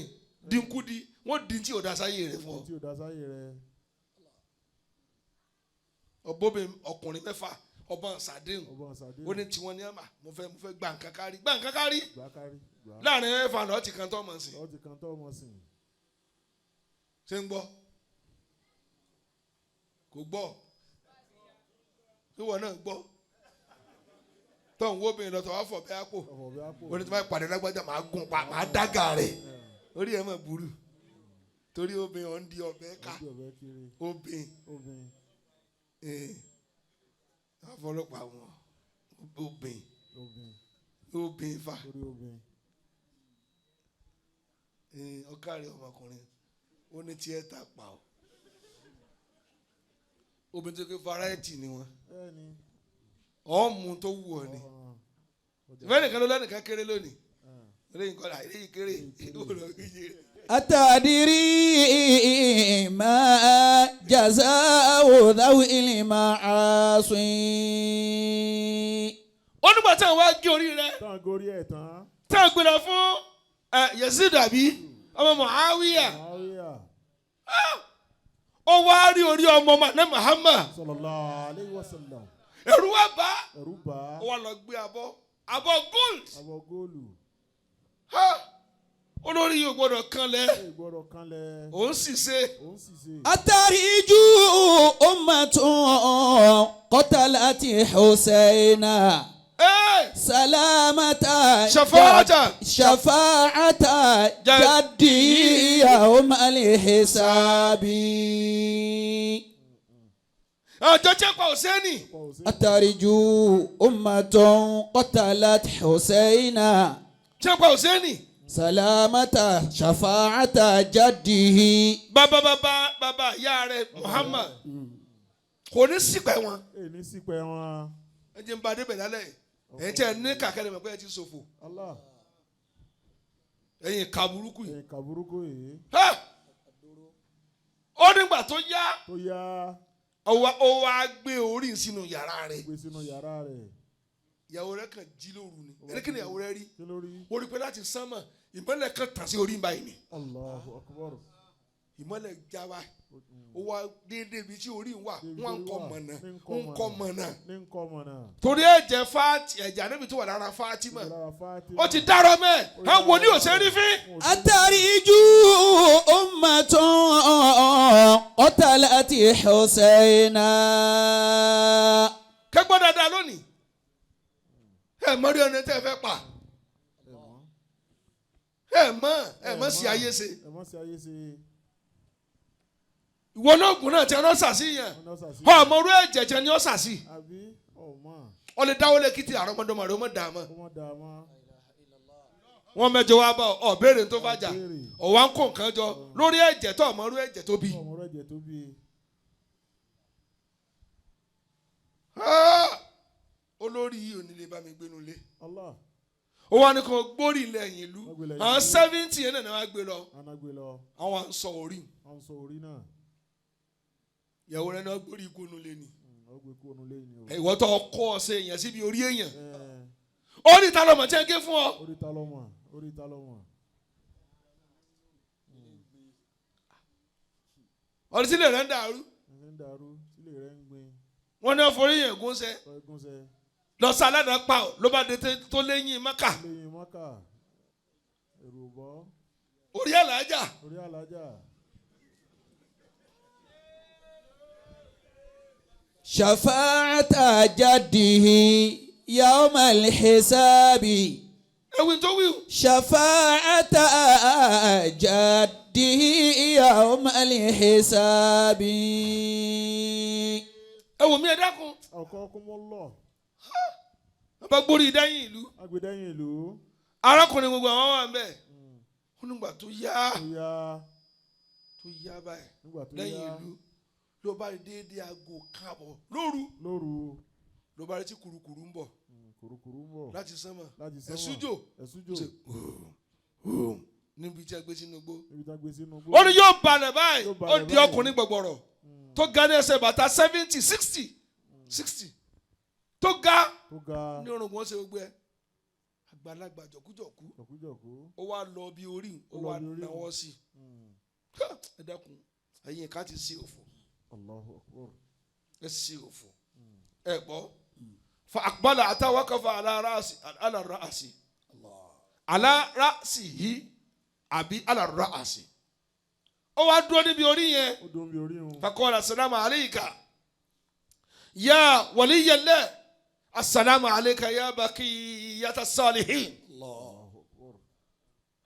Dínkù di. Wọ́n dín tí ò da sáyé rẹ̀ fún ọ. Tí o dá sáyé rẹ̀. Ọbọ̀bìn ọkùnrin mẹ́fà ọba ṣàdéhùn. Ọba ṣàdéhùn. Ó ní tiwọn ní àmà. Mo fẹ́ gbà nǹkan kárí. Gbà nǹkan kárí. Gbà kárí. Gbà. Láàrin mẹ́fà lọ́ọ́ ti kan tọ́ mọ̀ sí. Lọ́ọ́ ti kan tọ́ ọmọ sìn. Ṣé ń gbọ́? Kò gbọ́. Ìwọ náà gbọ́. Tọ́ ń wo obìnrin lọ tọ́ wá fọ̀ bẹ́ẹ̀ àpò. Ọ̀fọ̀ bí àpò. Ó ní tí wọ́n pàdé lágbájá màá gùn pa màá dága rẹ̀. Orí ẹ̀ mọ̀ burú. Torí obìnrin ọ̀ ń di ọbẹ̀ ká. Ó di ọ̀bẹ kiri. Obìnrin. Obìnrin. Àfọlọ́pàá wọn. Obìnrin. Obìnrin. Obìnrin fa. Torí obìnrin. Ọkàrí ọmọkùnrin. Ó ní tiẹ̀ ta pa ọ́. Obìnrin tó ké variety ni wọn. Bẹ́ẹ̀ni. Ọ̀mù tó wù ọ́ ni. Ìfẹ́ nìkan ló lẹ́nìkan kéré lónìí. Eléyìí kọ́ la eléyìí kéré. أتدري ما جزاء ذوي المعاصي Ó nígbà tí àwọn wá gé orí rẹ̀ Tán gorí ẹ̀ tán. tí a gbéra fún Yazid àbí ọmọ Muawiya. Muawiya. Ó wá rí orí ọmọ ọmọ ní Muhammad. Sallallahu alayhi wa sallam. Ẹ̀rù wá bá. Ẹ̀rù bà. Ó wá lọ gbé abọ́ abọ́ gold. Abọ́ góòlù. Olórí yìí ò gbọdọ̀ kanlẹ̀. Ó gbọdọ̀ kanlẹ̀. Òun sì ṣe. Òun sì ṣe. أترج أمة قتلت حسينا سلامة شفاعة شفاعة جدي يوم الحساب. Àjọ tí a pa Hùsẹ́nì. أترج أمة قتلت حسينا Tí a pa Hùsẹ́nì. سلامة شفاعة جده. Bàbá bàbá bàbá ìyá rẹ̀ Muhammad kò ní sípẹ̀ wọn. Èmi sípẹ̀ wọn. Ẹ jẹ́ n bá débẹ̀ lálẹ́ yìí. Ẹ̀yin tí ẹ ní kàkẹ́ mọ̀ pé ẹ ti ṣòfò. Allah. Ẹ̀yin ìka burúkú yìí. Ẹ̀yin ìka burúkú yìí. Ó nígbà tó yá. Tó yá. Ó wá gbé orí sínú yàrá rẹ̀. Gbé sínú yàrá rẹ̀. Ìyàwó rẹ̀ kàn jí lóru ni. Ẹni kí ni ìyàwó rẹ̀ rí? Kí ló rí? Ó rí pé láti sánmọ̀ ìmọ́lẹ̀ kan tàn sí orí báyìí ni. Allahu Akbar. Ìmọ́lẹ̀ já wa. Ó wá déédéé ibi tí orí ń wà. Wọ́n ń kọ́ mọ̀nà. Ń kọ́ mọ̀nà. Ní ń kọ́ mọ̀nà. Torí ẹ̀jẹ̀ Fáàtì ẹ̀jẹ̀ ànábì tó wà lára Fátímà. Ó ti dárọ́ mẹ́. Ẹ wò ní òṣèré fín. أترج أمة قتلت حسينا. Kẹ́gbọ́n dáadáa lónìí. Ẹ mọ rí ọ̀nà tẹ́ ẹ fẹ́ pa. Ẹ mọ̀ sí ayé ṣe. Ẹ mọ̀ sí ayé ṣe. Ìwọ ológun náà ti ẹ lọ́sà sí yẹn. Ọmọ orú ẹ̀jẹ̀ jẹ ni ọ̀sà sí. Àbí ọmọ. Ọ lè dáwọ́ lé kìtì àrọ́mọdọ́mọ rẹ ó mọ̀ dààmú. Ó mọ̀ dààmú. Wọ́n mẹ́jọ wá bá ọ béèrè tó fàjà. Ọ̀wá ń kó nǹkan jọ lórí ẹ̀jẹ̀ tó ọmọ orú ẹ̀jẹ̀ tó bí. Ọmọ orú ẹ̀jẹ̀ tó bí. Olórí yìí ò ní lè bá mi gbénu lé. Allah. Ó wá ní kó gbórí ilẹ̀ ẹ̀yìn ìlú. Àwọn 70 yẹn náà wá gbé lọ. Àwọn à ń sọ orí. À ń sọ orí náà. Ìyàwó rẹ náà gbórí ikú nu lé ni. Ó gbé kú nu lé ni o. Ìwọ tó kọ́ ọ ṣe èèyàn síbi orí èèyàn. Orí ta lọmọ tí ẹ gé fún ọ. Orí ta lọmọ, orí ta lọmọ. Ọ̀rẹ́ sílẹ̀ rẹ̀ ń dàrú. Ń dàrú, sílẹ̀ rẹ̀ ń gbin. Wọ́n ní ọ̀fọ̀ orí yẹn gúnṣẹ́. Gúnṣẹ́. Lọ sí aládàá pa ọ́ ló bá dé tó léyìn Mẹ́kà. Léyìn Mẹ́kà. Èrò bọ́. Orí àlàájá. Orí àlàájá. شفاعة جده يوم الحساب. Ewì tó wí. شفاعة جده يوم الحساب. Ẹ wò mí ẹ dákun. Ọkọ kún mọ́ lọ. Wọ́n bá gbórí dẹ́yìn ìlú. Agbẹ́dẹ́yìn ìlú. Arákùnrin gbogbo àwọn wà ń bẹ̀. Ó nígbà tó yá. Tó yá. Tó yá báyìí. Nígbà tó yá. Lẹ́yìn ìlú ló bá rí déédéé aago káàbọ̀ lóru. Lóru. Ló bá rí tí kurukuru ń bọ̀. Kurukuru ń bọ̀. Láti sánmọ̀. Láti sánmọ̀. Ẹ̀sújò. Ẹ̀sújò. Níbi tí a gbé sínú igbó. Níbi tí a gbé sínú igbó. Ó ní yóò balẹ̀ báyìí. Ó di ọkùnrin gbọ̀gbọ̀rọ̀. Tó ga ní ẹsẹ̀ bàtà 70, 60, 60. Tó ga. Tó ga. Ní orúnkún ó ṣe gbogbo ẹ. Àgbàlagbà jọ̀kújọ̀kú Jọ̀kújọ̀kú. ó wá lọ bí orí ó Ó lọ wá bí orí. náwó sí i. Ẹ dákun, ẹ̀yin ká ti ṣe òfò. Allahu akbar. Ẹ ṣe òfò. Ẹ gbọ́, fa aqbala àtàwákàfà ala ra'asi ala ra'sihi àbí ala ra'asi. Ó wá dúró níbi orí yẹn. Ó dún bí orí wọn. Faqala assalamu alayka ya waliyallah, assalamu alayka ya baqiyata salihin. Allahu akbar.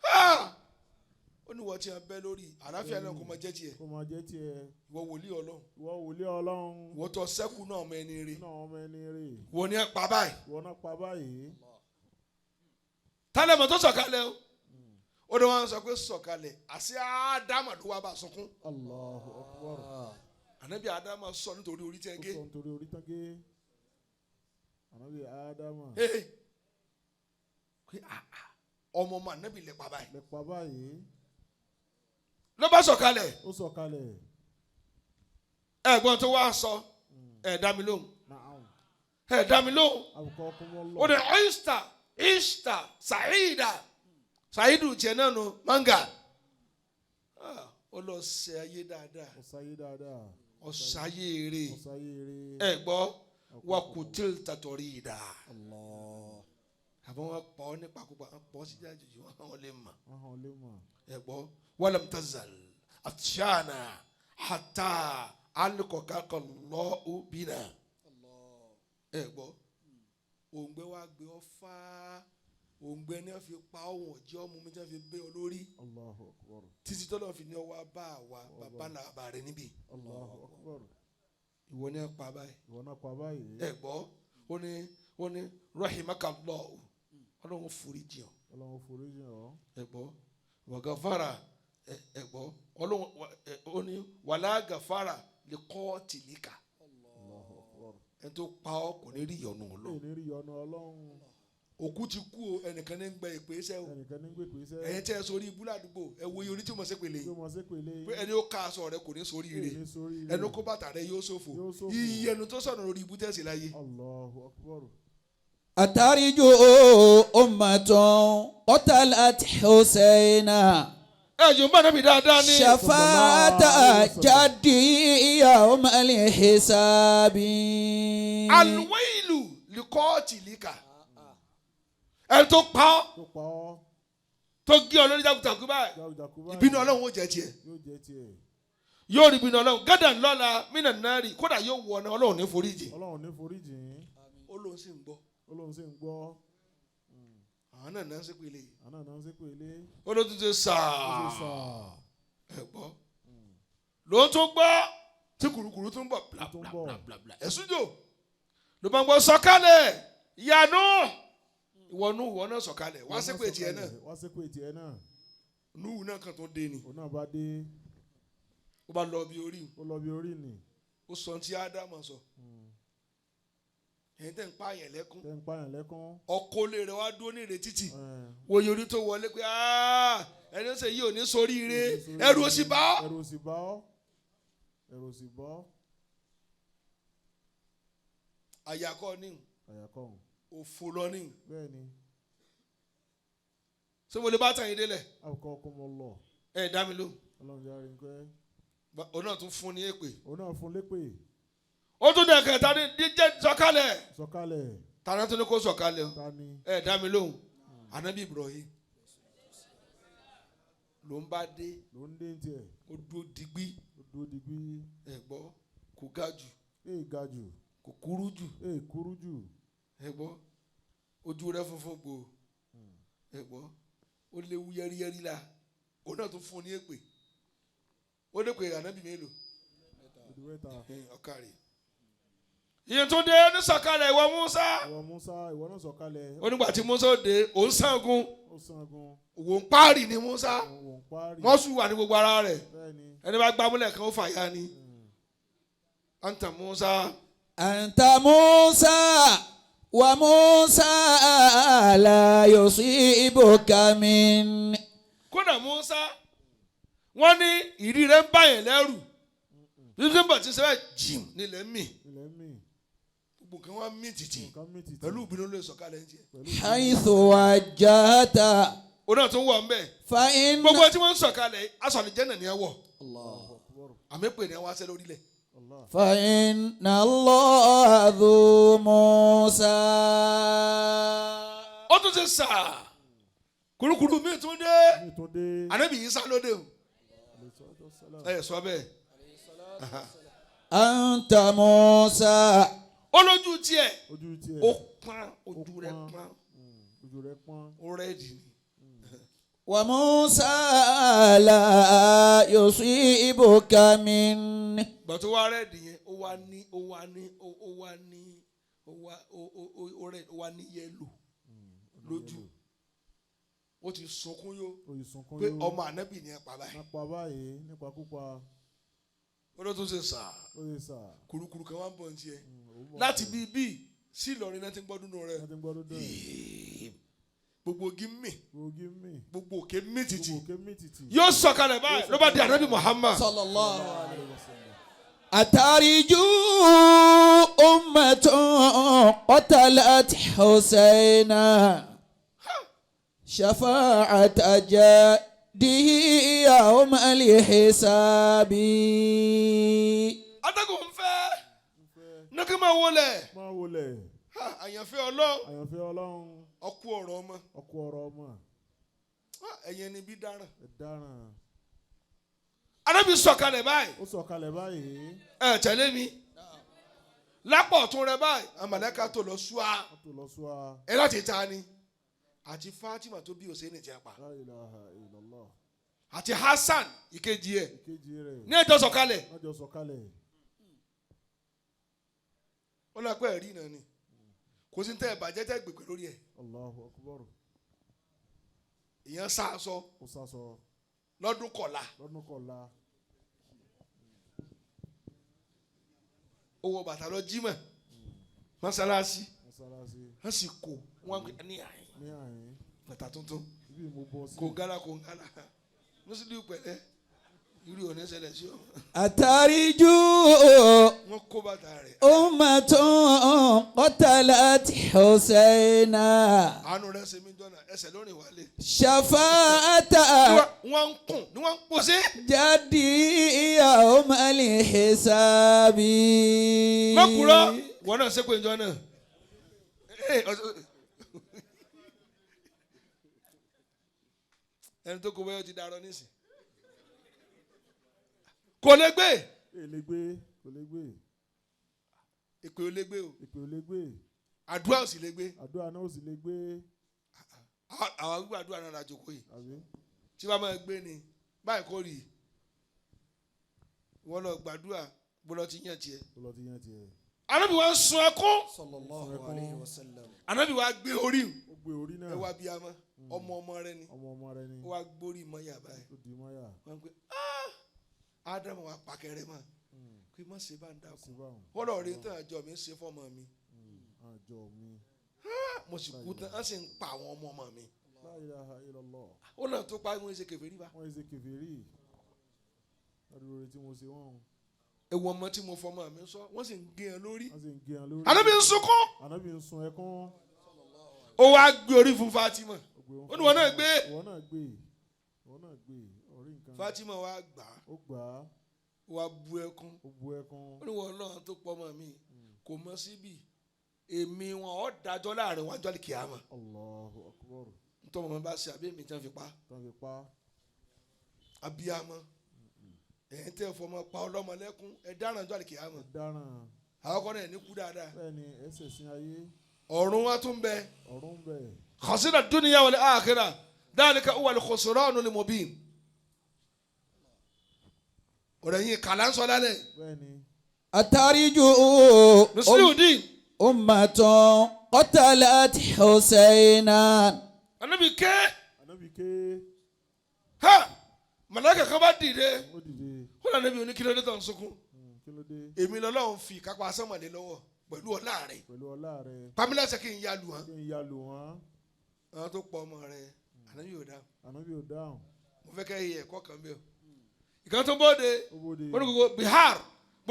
Ah! Ó ní wọ́n ti hàn bẹ́ lórí àlàáfíà náà kò máa jẹ́ tiẹ̀. Kó máa jẹ́ tiẹ̀. Ìwọ wòlíì Ọlọ́run. Ìwọ wòlíì Ọlọ́run. Ìwọ tó sẹ́kù náà ọmọ ẹni rè. Nínú àwọn ọmọ ẹni rè. Wọ́n ní ẹ pa báyìí. Ìwọ náà pa báyìí. Tálẹ̀mọ̀ tó sọ̀kalẹ̀ o, ó ní wọ́n sọ pé sọ̀kalẹ̀ àti Ádámà ló wá bá sunkún. Allahu akbar. Ànábì Ádámà sọ nítorí orí tẹ́ Ó gé. sọ nítorí orí tán gé. Ànábì Ádámà. Ee, pé ọmọ ọmọ ànábì lè pa báyìí. Lè pa báyìí. Ló bá sọ̀kalẹ̀. Ó sọ̀kalẹ̀. Ẹ̀gbọ́n tó wá sọ, ẹ̀ dá mi lóhùn. Na'am. Ẹ̀ dá mi lóhùn. Àbùkọ́ ọkùnrin Ó ní ista ista sàídà sàídù tiẹ̀ náà nù manga. Ó lọ ṣe ayé dáadáa. Ó sáyé dáadáa. Ọ̀sáyé eré. Ó sáyé eré. Ẹ gbọ́, wa kùtìl tàtọ̀rí ìdá. Allah. Àbọ̀ wọn pọ̀ ọ́ nípa púpọ̀, wọn pọ̀ sí jáde jù wọn lè mọ̀. Wọ́n hàn lé mọ̀. Ẹ gbọ́, walam tazal àtúnṣáná hàtà alukọ̀kakọ̀ lọ́ọ́ bínà. Ẹ gbọ́, òǹgbẹ wa gbé ọ fá, òǹgbẹ ni wọn fi pa ọ̀hún ọ̀jẹ́ ọmú mi tí wọn fi bẹ́ ọ lórí. Allahu akbar. Títí tọ́lọ́ fi ní ọwọ́ bá wa bàbá làbà rẹ níbí. Allahu akbar. Ìwọ ni ẹ pa báyìí. Ìwọ náà pa báyìí. Ẹ gbọ́, ó ní rahimakallahu, Ọlọ́run forí jìn ọ́. Ọlọ́run forí jìn ọ́. Ẹ gbọ́, wàgàfàrà. Ẹ gbọ́, Ọlọ́run ó ní wàlá gàfàrà lè kọ́ tìlíkà. Allahu akbar. Ẹ tó pa ọ́ kò ní rí ìyọ́nú Ọlọ́run. Èyí ní rí ọ̀nà Ọlọ́run. Òkú ti kú o, ẹnìkan ní ń gbẹ ìpè iṣẹ́ o. Ẹnìkan ní gbèpè iṣẹ́. Ẹ̀yin tẹ́ ẹ sórí ibú ládùúgbò, ẹ wo iye orí tí mo ṣe pèlè. Yóò mọ̀ sí pèlè. Pé ẹni ó ká aṣọ rẹ kò ní sórí ire. Èyí ní sórí ire. Ẹni ó kó bàtà rẹ yóò ṣòfò. Yóò ṣòfò. Iye ẹnu tó sọ̀rọ̀ lórí ibú tẹ̀sí láyé. Allahu akbar. أترجو أمة قتلت حسينا Ẹ jù ń bá nàbì dáadáa ní. شفاعة جدي يوم الحساب. Alwailu likọ́ọ̀tì líka, ẹni tó pa ọ́, Tó pa ọ́. tó gé ọ lórí jákujàku báyìí, Jákujàku báyìí. ìbínú Ọlọ́run ó jẹ́ tiẹ̀. Yóò jẹ́ tiẹ̀. Yóò rí ìbínú Ọlọ́run gádà lọ́la mínà náírì, kódà yóò wọ ọ̀nà Ọlọ́run ní foríjì. Ọlọ́run ní forí jìn. Ó lóun sì ń gbọ́. Ó lóun sì ń gbọ́. Àwọn náà náà ń sẹ́pẹ̀ lè. Àná náà ń ṣépè lé. Ó ló tún ṣe Ó ṣe sàá. sàá. Ẹ gbọ́, ló tún gbọ́ tí kùrukùru tún bọ̀ bla Tún bla bọ̀. bla bla bla. Ẹ̀sùn jò ló máa ń gbọ́ sọ̀kalẹ̀ ìyanu ìwọ nù, ìwọ náà sọ̀kalẹ̀ wá sẹ́pẹ̀ tiẹ̀ náà. Wá ṣépè tiẹ̀ náà. Nùhù náà kan tó dé ni. Òun náà bá dé. Ó bá lọ bí orí. Ó lọ bí orí nì. Ó sọ tí Ádámù sọ, ẹ̀yin tẹ́ ń pààyàn lẹ́kún. Tẹ́ ń pààyàn lẹ́kún. Ọkọ lè rẹ wá dúró ní ìrètí tì. Ẹ̀, Wo yorí tó wọlé pé "Ah, ẹni ó ṣe yìí ò ní sórí ire." Ẹrù ó sì bá ọ́. Ẹ̀rù ò sì bá ọ́. Ẹ̀rù ò sì bá ọ́. Àyàkọ́ ní Àyàkọ́ òun. òfò lọ ní. Bẹ́ẹ̀ ni. Ṣé mo lè bá tàn yín délẹ̀? Àbùkọ́ ọkọ mọ lọ. Ẹ dá mi lóhùn. Ọlọ́run yára ń pẹ́. Òun náà tún fún ní èpè. Òun náà fún lépè. Ó tún dẹ̀ kẹta ní díjẹ́ sọ̀kalẹ̀. Sọ̀kalẹ̀. Tàná tó ní kó sọ̀kalẹ̀ o. Ta ni? Ẹ dá mi lóhùn, Anabi Ibrahim ló ń bá dé. Ló ń dé ní tiẹ̀. Ó dúró digbí. Ó dúró digbí. Ẹ gbọ́, kò ga jù. Èè ga jù. Kò kúrú jù. Èè kúrú jù. Ẹ gbọ́, ojú rẹ̀ funfun gbòò. Ẹ gbọ́, ó léwu yẹ́rìyẹ́rì la. Òun náà tún fún un ní èpè. Ó lè pè ànábì mélòó? Odò mẹ́ta. Ọ̀kàrẹ̀ ìyẹn tó dé ní sọ̀kalẹ̀ ìwọ Musa. Ìwọ Musa, ìwọ náà sọ̀kalẹ̀. Ó nígbà tí Musa ó dé, òun sàngun. Ó sangun. Òun páàrì ni Musa. Òun parí. Mọ́sù wà ní gbogbo ara rẹ̀. Bẹ́ẹ̀ ni. Ẹni bá gbámúlẹ̀ kan ó fàya ni. Anta Musa. أنت موسى وموسى لا يصيبك من Kódà Musa, wọ́n ní ìrí rẹ̀ ń bá yẹn lẹ́rù bíbí ń bọ̀ tí sẹ́wẹ̀ jìm nílẹ̀ mì. Ilẹ̀ mì. Gbogbo nǹkan wá mí tìtì Nǹkan mì tìtì. pẹ̀lú ìbínú ló sọ̀kalẹ̀ ń jẹ. حيث وجهت Òun náà tún wọ̀ ń bẹ̀. فإن Gbogbo tí wọ́n ń sọ̀kalẹ̀ aṣọ àlùjánnà ni ẹ wọ̀. Àmì pè ní wá sẹ́ lórílẹ̀. Allah. فإن الله ذو موسى Ó tún ṣe sà kurukuru mi tún dé. Mi tún dé. Ànábì Ìsá lóde o. Alayhi salatu wassalam. Ẹ sọ bẹ́ẹ̀. أنت موسى Ó lójú tiẹ̀. Ojú tiẹ̀. Ó pọ́n ojú rẹ̀ pọ́n. Ojú rẹ̀ pọ́n. Ó rẹ́ẹ̀dì ni. وموسى لا يصيبك من Gbà tó wá rẹ́ẹ̀dì yẹn ó wá ní ó wá ní ó wá ní ó wá ó ó ó rẹ́ẹ̀dì ó wá ní yẹ́lò lójú. Ó ti sunkún yó Oyè sunkún pé yó. ọmọ ànábì ni ẹ pa báyìí. Nípa báyìí nípa kúpa. Ó ló tún ṣe sà Oyè sà. kurukuru kan wá ń bọ̀ ní tiẹ̀. Ó bọ̀. Láti bíi bíi sí Ìlọrin náà ti ń gbọ́dún nù rẹ̀. Wọ́n ti ń gbọ́ dúdú ẹ̀. Gbogbo igi mì Gbòógì mì. gbogbo òkè mì tìtì. Gbogbo òkè mì tìtì. Yóò sọ̀kalẹ̀ báyìí ló bá di ànábì Muhammad. صلى الله عليه وسلم أترجو أمة قتلت حسينا شفاعة جده يوم الحساب Atẹ́gùn ń fẹ́ ní kí n máa wọlé. Máa wọlé. Ha, àyànfẹ́ Ọlọ́run Àyànfẹ́ Ọlọ́run. ọkú ọ̀rọ̀ ọmọ. Ọkú ọ̀rọ̀ ọmọ. Ha, ẹ̀yin ẹni bí dáràn. Ẹ dáràn. Ànábì sọ̀kalẹ̀ báyìí. Ó sọ̀kalẹ̀ báyìí. Ẹ tẹ̀lé mi. Lápò ọ̀tún rẹ báyìí, àmàlẹ́ka tó lọ ṣúà. Wọ́n tó lọ sọ a. Ẹ láti ta ni. Àti Fatima tó bí Hussein ti pa. La ilaha illallah. Àti Hassan ìkejì ẹ̀. Ìkejì rẹ̀. Ní ẹjọ́ sọ̀kalẹ̀. Wọ́n jọ sọ̀kalẹ̀. Ó lọ pẹ́ ẹ̀rí náà ni. Kò sí tẹ́ ẹ̀ bàjẹ́ tẹ́ gbègbè lórí ẹ̀. Allahu akbar. Ìyẹn sá aṣọ Ó sásọ lọ́dún kọ̀la. lọ́dún kọ̀la. Ó wọ bàtà lọ jímọ̀. Mọ́sálásí. Mọ́sálásí. Wọ́n sì kó wọ́n ní àyè. Ní àyín. Bàtà tuntun. Ibi mo bọ́ sí. Kò gánà kò gánà. Mùsùlùmí pẹ̀lẹ́. Irú òní ṣẹlẹ̀ sí ọ. أترجو Wọ́n kó bàtà rẹ̀. أمة قتلت حسينا Àánú rẹ̀ ṣe mí jọ́nà ẹsẹ̀ lórí wálé. شفاعة Wọ́n ń kùn ni wọ́n ń pòṣé. جدي يوم الحساب Mọ́kúrọ́ wọ́n náà ṣépè njọ́ náà. Ẹni tó kó bẹ́ẹ̀ ti darọ nísìn. Kò lè gbé. Èlé gbé. Kò lè gbé. Èpè ò lè gbé o. Èpè ò lè gbé. Àdúrà ò sì lè gbé. Àdúrà náà ò sì lè gbé. Àwọn gbígbà àdúrà náà la jókòó yìí. Àbí? Tí wàá máa gbé ni báyìí kò rí. Wọ́n lọ gbàdúrà bó lọ ti yàn tiẹ̀. Ó lọ ti yan tiẹ̀. Ànábì wa ń sun ẹkún. Sallallahu alayhi wa sallam. Ànábì wa gbé orí. Ó gbé orí náà. Ẹ wá bí a mọ ọmọ ọmọ rẹ ni. Ọmọ ọmọ rẹ ni. Ó wá gbórí mọ́ yà báyìí. Ó di mọ́yà. Wọ́n pe Ádámù wa pàkẹ́rẹ́ mọ́. Pé má ṣe bá ń dákun. Sí báwọn. Wọ́n lọ rí tán àjọ mi ń ṣe fọ́mọ mi. Àjọ mi. Mo sì kú tán, wọ́n sì ń pa àwọn ọmọ ọmọ mi. La ilaha illallah. Ó náà tó pa wọ́n ṣe kèfèrí bá. Wọ́n ṣe kèfèrí. Ládùúgbò rẹ̀ tí mo ṣe wọ́n. Ewu ọmọ tí mo fọmọ mi sọ, wọ́n sì ń gé e lórí. Wọ́n sì ń gé wọn lórí. Ànábì ń sunkún. Ànábì ń sun ẹkún. Ó wá gbé orí fún Fatima. Ó gbé wọn Ó ní wọn náà gbé. Ìwọ náà gbé. Ìwọ náà gbé. Orí nǹkan. Fatima wá gbà á. Ó gbà á. Ó wá bu ẹkún. Ó bu ẹkún. Ó ní wọn náà tó pọ̀ ọmọ mi. Kò mọ síbì. Èmi wọn ò dájọ́ láàrin wájú àlìkìyàmọ̀. Allahu akbar. Ntọ́ mọ̀ bá ṣe àbí èmi tí wọ́n fi pa. Tán fi pa. Abiyamọ. Ẹ̀yin tẹ́ fọmọ pa ọlọ́mọ lẹ́kún ẹ dáràn ọjọ́ àlìkìyàmọ̀. Dáràn. Àwọn kan náà ní kú dáadáa. Bẹ́ẹ̀ni ẹsẹ̀ sin ayé. Ọ̀run wa tún bẹ. Ọ̀run bẹ̀. Khasira dunya wal akhirah. Dhalika huwa al-khusranul mubin. Ọ̀rọ̀ yìí kàlá ń sọ lálẹ́. Bẹ́ẹ̀ni. أترجو Musliudeen. أمة قتلت حسينا Ànábì ké. Ànábì ké. Ha! Màláíkà kan bá dìde. Ó dìde. Ó lànà ibi oníkílódé tó ń sunkún. Kí ló dé? Èmi lọ́lọ́run fi ìkápá sánmọ̀lé lọ́wọ́ pẹ̀lú ọlá rẹ̀. Pẹ̀lú ọlá rẹ̀. Pamela ṣe kí n ya lù wọ́n. Kí n ya lù wọ́n. Àwọn tó pọ̀ ọmọ rẹ̀ Ànábì ò dáhùn. Ànábì ò dáhùn. Mo fẹ́ kẹ́ yẹ ẹ̀kọ́ kan bẹ́ẹ̀ o. Ìkan tó bóde. Ó bóde. Ó ní gbogbo Bihar.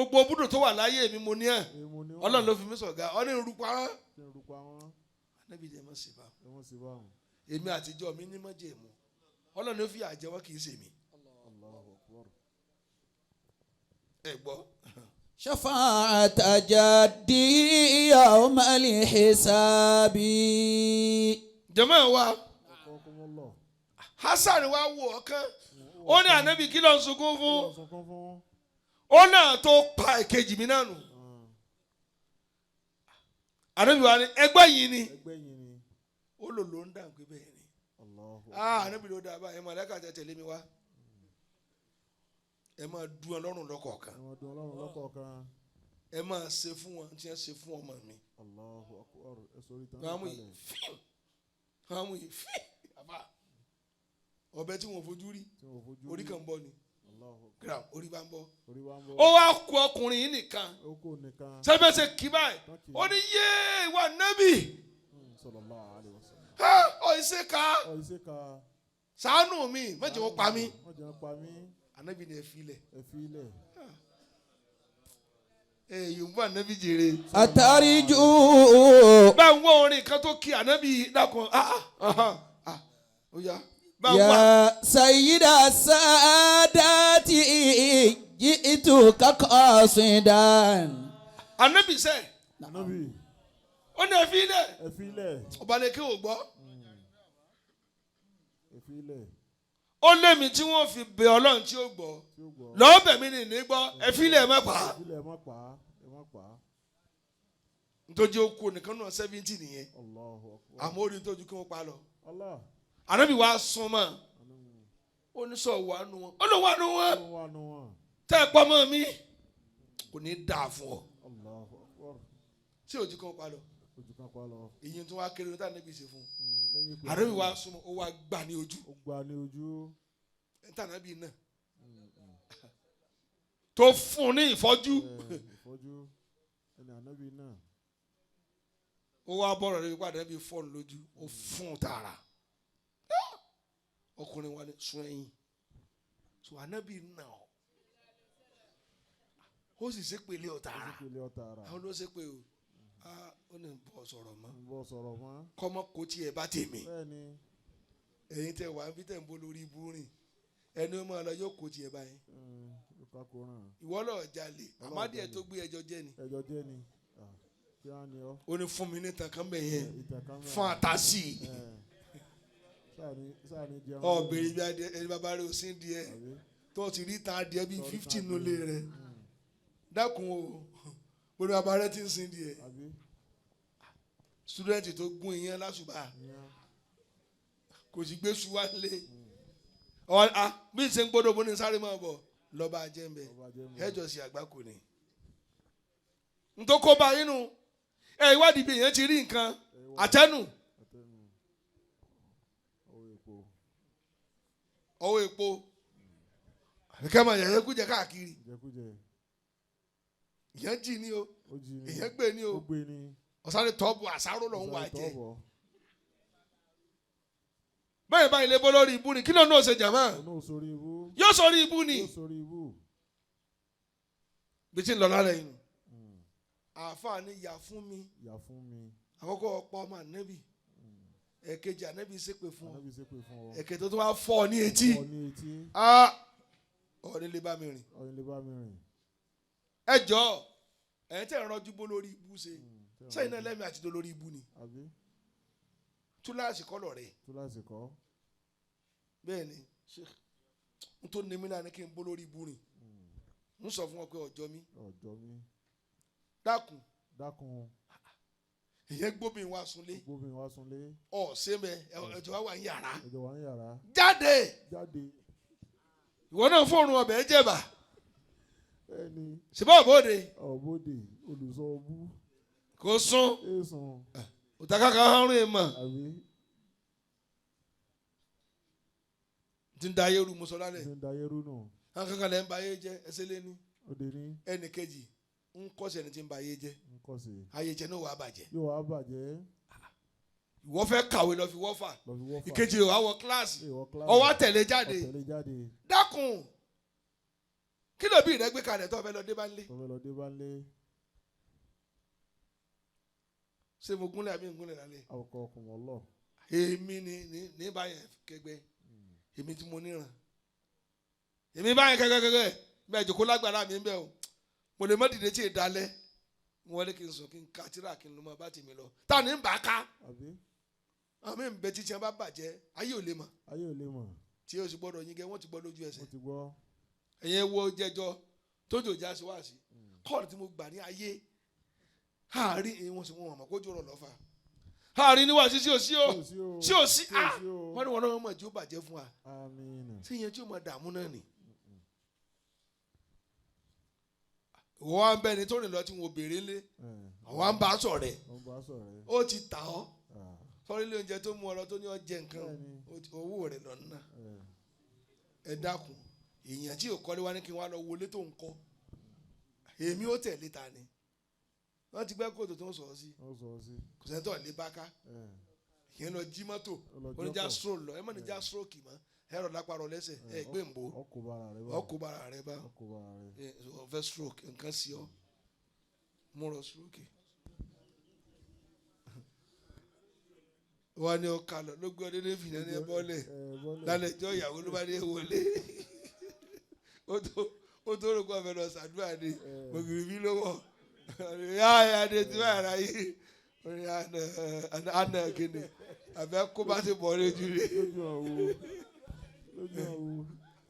Gbogbo búdò tó wà láyé mi mo ní ẹ̀. Èmo ni wọ́n. Ọlọ́run ló fi mí sọ̀gá. Ọ ní irú pa. Kí n rúpa wọn. Ànábì jẹ́ mọ́ sí bá. Ẹ wọ́n sì bá wọn. Èmi àtijọ́ mi ní májẹ̀mú. Ọlọ́run ló fi àjẹ wọn kì í ṣe mi. Allahu Akbar. Ẹ gbọ́. شفاعة جدي يوم الحساب Jàmáà wa. Ọkọ̀ọ́kọ́mọlọ̀. Hasan wa wò ọ̀kan. Ó ní Ànábì kí ló ń sunkún fún. Lọ sunkún fún. Ó náà tó pa èkejì mi náà nù. Ànábì wa ni ẹgbẹ́ yìí ni. Ẹgbẹ́ yìí ni. Ó lò ló ń dà pé bẹ́ẹ̀ ni. Allahu Ah, Ànábì ló dáa báyìí, màláíkà tẹ tẹ̀lé mi wá. Ẹ máa du Ọlọ́run lọ́kọ̀ọ̀kan. Ẹ máa dun Ọlọ́run lọ́kọ̀ọ̀kan. Ẹ máa ṣe fún wọn tí wọ́n ṣe fún ọmọ mi. Allahu Akbar. Ẹ sọrí tán. Wọ́n á mú yìí fíìm. Wọ́n á mú yìí fíìm. Àbá ọbẹ̀ tí wọ́n fojú rí Tí wọ́n fojú orí rí. kan ń bọ̀ ni. Allahu Akbar. Gram orí bá ń bọ̀. Orí wa ń bọ̀. Ó wá ku ọkùnrin yìí nìkan. Ó kò nìkan. Sẹ́fẹ̀sẹ̀ kì báyìí. Ó ní yéé wà nábì. Sallallahu alaihi wasallam. Ọ̀ ìṣe ká. Ọ ìṣe ka. Ṣàánú mi, má jẹ́ wọ́n pa mí. Wọ́n jẹ́ pa mí. Ànábì ni ẹ fi lẹ̀. Ẹ fi ilẹ̀. Ẹ yòówù ànábì jèrè. أترجو Bá ń wọ orin kan tó kí ànábì dákun. Ah ah ah ó yá. Bá ń wá. يا سيد السادات جئتك قاصدا Ànábì sẹ́, Ànábì. ó ní ẹ fi lẹ̀. Ẹ fi ilẹ̀. Ọba lè kí o gbọ́. Ẹ fi ilẹ̀. Ó lé mi tí wọ́n fi bẹ Ọlọ́run tí ó gbọ́. Tí ó gbọ́. Lọ́ọ́ bẹ̀ mí ní ní gbọ́. Ẹ fi lẹ̀ má pa. Ẹ fi ilẹ̀ ẹ má pa á. Ẹ má pa á. Nítorí ó kú nìkan náà 70 nìyẹn. Allahu Akbar. Àmọ́ ó rí nítorí kí wọ́n pa lọ. Allah. Ànábì wa sún mọ́. Ó ní sọ wà nù wọn. Ó lọ wà nù wọn. Ó wà nù wọn. Tẹ́ ẹ pọ́ mọ́ mi. Kò ní dáa fún ọ. Allahu Akbar. Tí òjì kan pa lọ. Ojú kan pa lọ. Èyí tó wá kéré níta níbi ìṣe fún un. Lẹ́yìn ìpè. Ànábì wa súnmọ́ ó wá gbà ní ojú. Ó gbà ní ojú. Níta níbi náà. Tó fún un ní ìfọ́jú. Ẹ, Ìfọ́jú. Ẹni ànábì náà. Ó wá bọ̀rọ̀ rẹ̀ wípé ànábì fọ́ ọ lójú. Ó fún un tààrà. Ọkùnrin wa ni sún ẹ̀yìn. So ànábì nà ọ́. Ó sì ṣépè lé ọ tààrà. Ìpele ọ̀tá ara. Àwọn ló ṣépè o. Ah, ó ní bọ̀ sọ̀rọ̀ mọ́. Ń bọ̀ sọ̀rọ̀ mọ́. Kọ́mọ kò tiẹ̀ bá tèmi. Bẹ́ẹ̀ni. Ẹ̀yin tẹ wà bí tẹ̀ ń bó lórí ibú rìn. Ẹni ó máa lọ yóò kó tiẹ̀ báyìí. Ìkakùrán. Ìwọ lọ jalè. Àmádìẹ tó gbé ẹjọ́ jẹ́ ni. Ẹjọ́ jẹ́ ni. Ah, Kí á ní ọ́. Ó ní fún mi ní tàn kan bẹ̀ yẹn. Ìtàn kan bẹ́ẹ̀. Fún àtàsí. Ẹ, Sáà ní jẹun. Ọ bèrè bí adìẹ ẹni bàbá rẹ ò sí díẹ̀. Àbí? Tó ti rí tan adìẹ bíi 50 nulẹ̀ rẹ̀. Dákun o. Bóni bàbá rẹ ti ń sin díẹ̀. Àbí? Sítúdẹ̀ntì tó gún iyán lásùbà. Ìyẹn. Kò sì gbé su wá lé. Ọ a bí n ṣe ń gbọ́dọ̀ bó ní sáré máa bọ̀ lọ́ba jẹ́ ń bẹ̀. Ọba jẹ́ ń bẹ̀. Ẹjọ́ sí àgbákò ni. Ntòkó bá yín nu. Ẹ ìwádìí bí èèyàn ti rí nǹkan àtẹnu Àtẹnu. Ọwọ́ epo. ọwọ́ epo. Àbíkẹ́ máa yẹ̀yẹ́ kújẹ káàkiri. Ìjẹkújẹ. Ìyẹn jì ní o. Ó jí ni. Ìyẹn gbé ní o. Ó gbé ni. Ọ̀sáré tọ́bù àsáró lọ́hún wà Ọ̀sán jẹ. tọ́bọ̀. Bẹ́ẹ̀ báyìí lè bọ́ lórí ibú ni kí ló ń ṣe jàmá? Òun náà sórí ibú. Yóò sọ orí ibú ni. Yóò sórí ibú. Bí tí ń lọ lálẹ́ yìí nù. Àáfàá ni yà fún mi. Yà fún mi. Àkọ́kọ́ ọ̀pọ̀ ọmọ ànẹ́bì. Ẹ̀kejì ànẹ́bì ṣépè fún ọ. Ànábì ṣépè fún ọ. Ẹ̀kẹta tó wá fọ́ ọ ní etí. Ọ ní etí. Ah! Ọ̀ọ́ni lè bá mi rìn. Ọ̀yin lè bá mi rìn. Ẹ jọ̀ọ́ ẹ̀yin tẹ́ ẹ̀ rọ́jú bó lórí ibú ṣe. Sẹ́yìn náà lẹ́mìí àti dolórí ibú ni. Àbí? Túláàsì kọ́ lọ̀rẹ́. Túláàsì kọ́. Bẹ́ẹ̀ ni Sheikh n tó ní mi náà ni kí n bó lórí ibú rìn. N sọ fún ọ pé ọjọ́ mi. Ọ̀jọ́ mi. Dákun. Dákun. Ìyẹn gbóbi wa sunlé. Gbóbi wá sunlé. Ọ̀ sẹ́mẹ̀ ẹ̀jọ̀ wa wà ní yàrá. Ẹjọ́ wà ní yàrá. Jáde! Jáde. Ìwọ náà fóònù ọbẹ̀ jẹ̀bà. Bẹ́ẹ̀ni. Ṣùgbọ́n òbóde Ọ̀bọ̀dè olùsọ ọbú. kò sún. Èsùn. Òtàkàkà ọ̀run èèmọ̀. Àbí? Ti ń da ayé rú musola lẹ̀. Ṣé ń da ayé rú nù? Àwọn kankan lẹ̀ ń ba ayé jẹ́ ẹsẹ̀ lé ní. Òde ní. Ẹnì kejì ń kọ́sẹ̀ ẹni tí ń ba ayé jẹ́. Ń kọ́ sí. Ayé jẹ́ náà wàá bàjẹ́. Yóò wá bàjẹ́. Ìwọ fẹ́ kàwé lọ fi wọ́fà. Lọ fi wọ́fà. Ìkejì rẹ̀ wá wọ kíláàsì. Ìwọ kíláàsì. Ó wá tẹ̀lé jáde. Ọ̀tẹ̀lé jáde. Dákun. Kí ló bí rẹ gbé kalẹ̀ tó fẹ́ lọ dé bá ń lé? Tó fẹ́ lọ dé bá ń lé. Ṣé mo gúnlẹ̀ àbí ń gúnlẹ̀ lálẹ́? Àwòkọ́ ọkùnrin ọlọ́. Èmi ni ní báyẹn kẹgbẹ́. Èmi tí mo níran. Èmi báyẹn kẹgbẹ́kẹgbẹ́. Bẹ́ẹ̀ jòkó lágbára mi ń bẹ̀ o. Mo lè mọ́ dìde tí ì dalẹ̀. Mo wọlé kí n sùn kí n ka tírà kí n lọ mọ bá tèmi lọ. Táà ní ń bà á ká. Àbí? Àmì ń bẹ títí wọn bá bàjẹ́, ayé ò lè mọ̀. Ayé ò lè mọ̀. Tí o sì gbọ́dọ̀ yín gẹ́, wọ́n ti gbọ́ lójú ẹsẹ̀. Wọ́n ti gbọ́. Ẹ̀yin wo jẹjọ tójò já sí wá sí. Kọ́ọ̀lù tí mo gbà ní ayé. Àárín ìwọ̀n sì wọ́n mọ̀ kójú rọ̀ lọ́fà. Àárín ní wàásù sí òsí o. Sí òsí a. Wọ́n ní wọn náà mọ̀ tí ó bàjẹ́ fún wa. Àmín. Ṣé ìyẹn tí ó mọ̀ dààmú náà ni? Ìwọ wa ń bẹ ni tó rìn lọ tí wọn ò béèrè ńlé. Àwọn à ń bá a sọ̀rẹ́. Wọ́n bá sọ̀rẹ́. Ó ti tà ọ́. Sọ́rí ilé oúnjẹ tó mú ọ lọ tó ní ọ jẹ nǹkan. Owó rẹ̀ lọ ná. Ẹ dákun. Èèyàn tí ò kọ́lé wá ní kí n wá lọ wọlé tó ń kọ́. Èmi ó tẹ̀lé ta ni. Wọ́n ti gbẹ́ kóòtù tó ń sọ̀rọ̀ sí. Kò sẹ́ńtọ̀ lé bá ká. Ìyẹn lọ jí mọ́tò. Ó ní já stroke lọ. Ẹ má ní já stroke mọ́. Ẹ rọ̀ lápá rọ̀ lẹ́sẹ̀. Ẹ gbé ń bò. Ọkọ̀ bára rẹ bá. Ọ̀fẹ́ stroke nǹkan sí ọ. Mú lọ stroke. Wọ́n ní ọkà lọ ló gbé ọdẹ fìyà ní bọ́ọ̀lẹ̀ lálẹ́ ìjọ ìyàwó ló bá dé wọlé. Ó tó rò pé ọ̀fẹ́ lọ sàdúrà ni ògiri bí ló wọ̀. Yáa adé tí wọ́n yàrá yìí orí àná kìíní àbẹ́ kó bá ti bọ̀ lójú rẹ̀.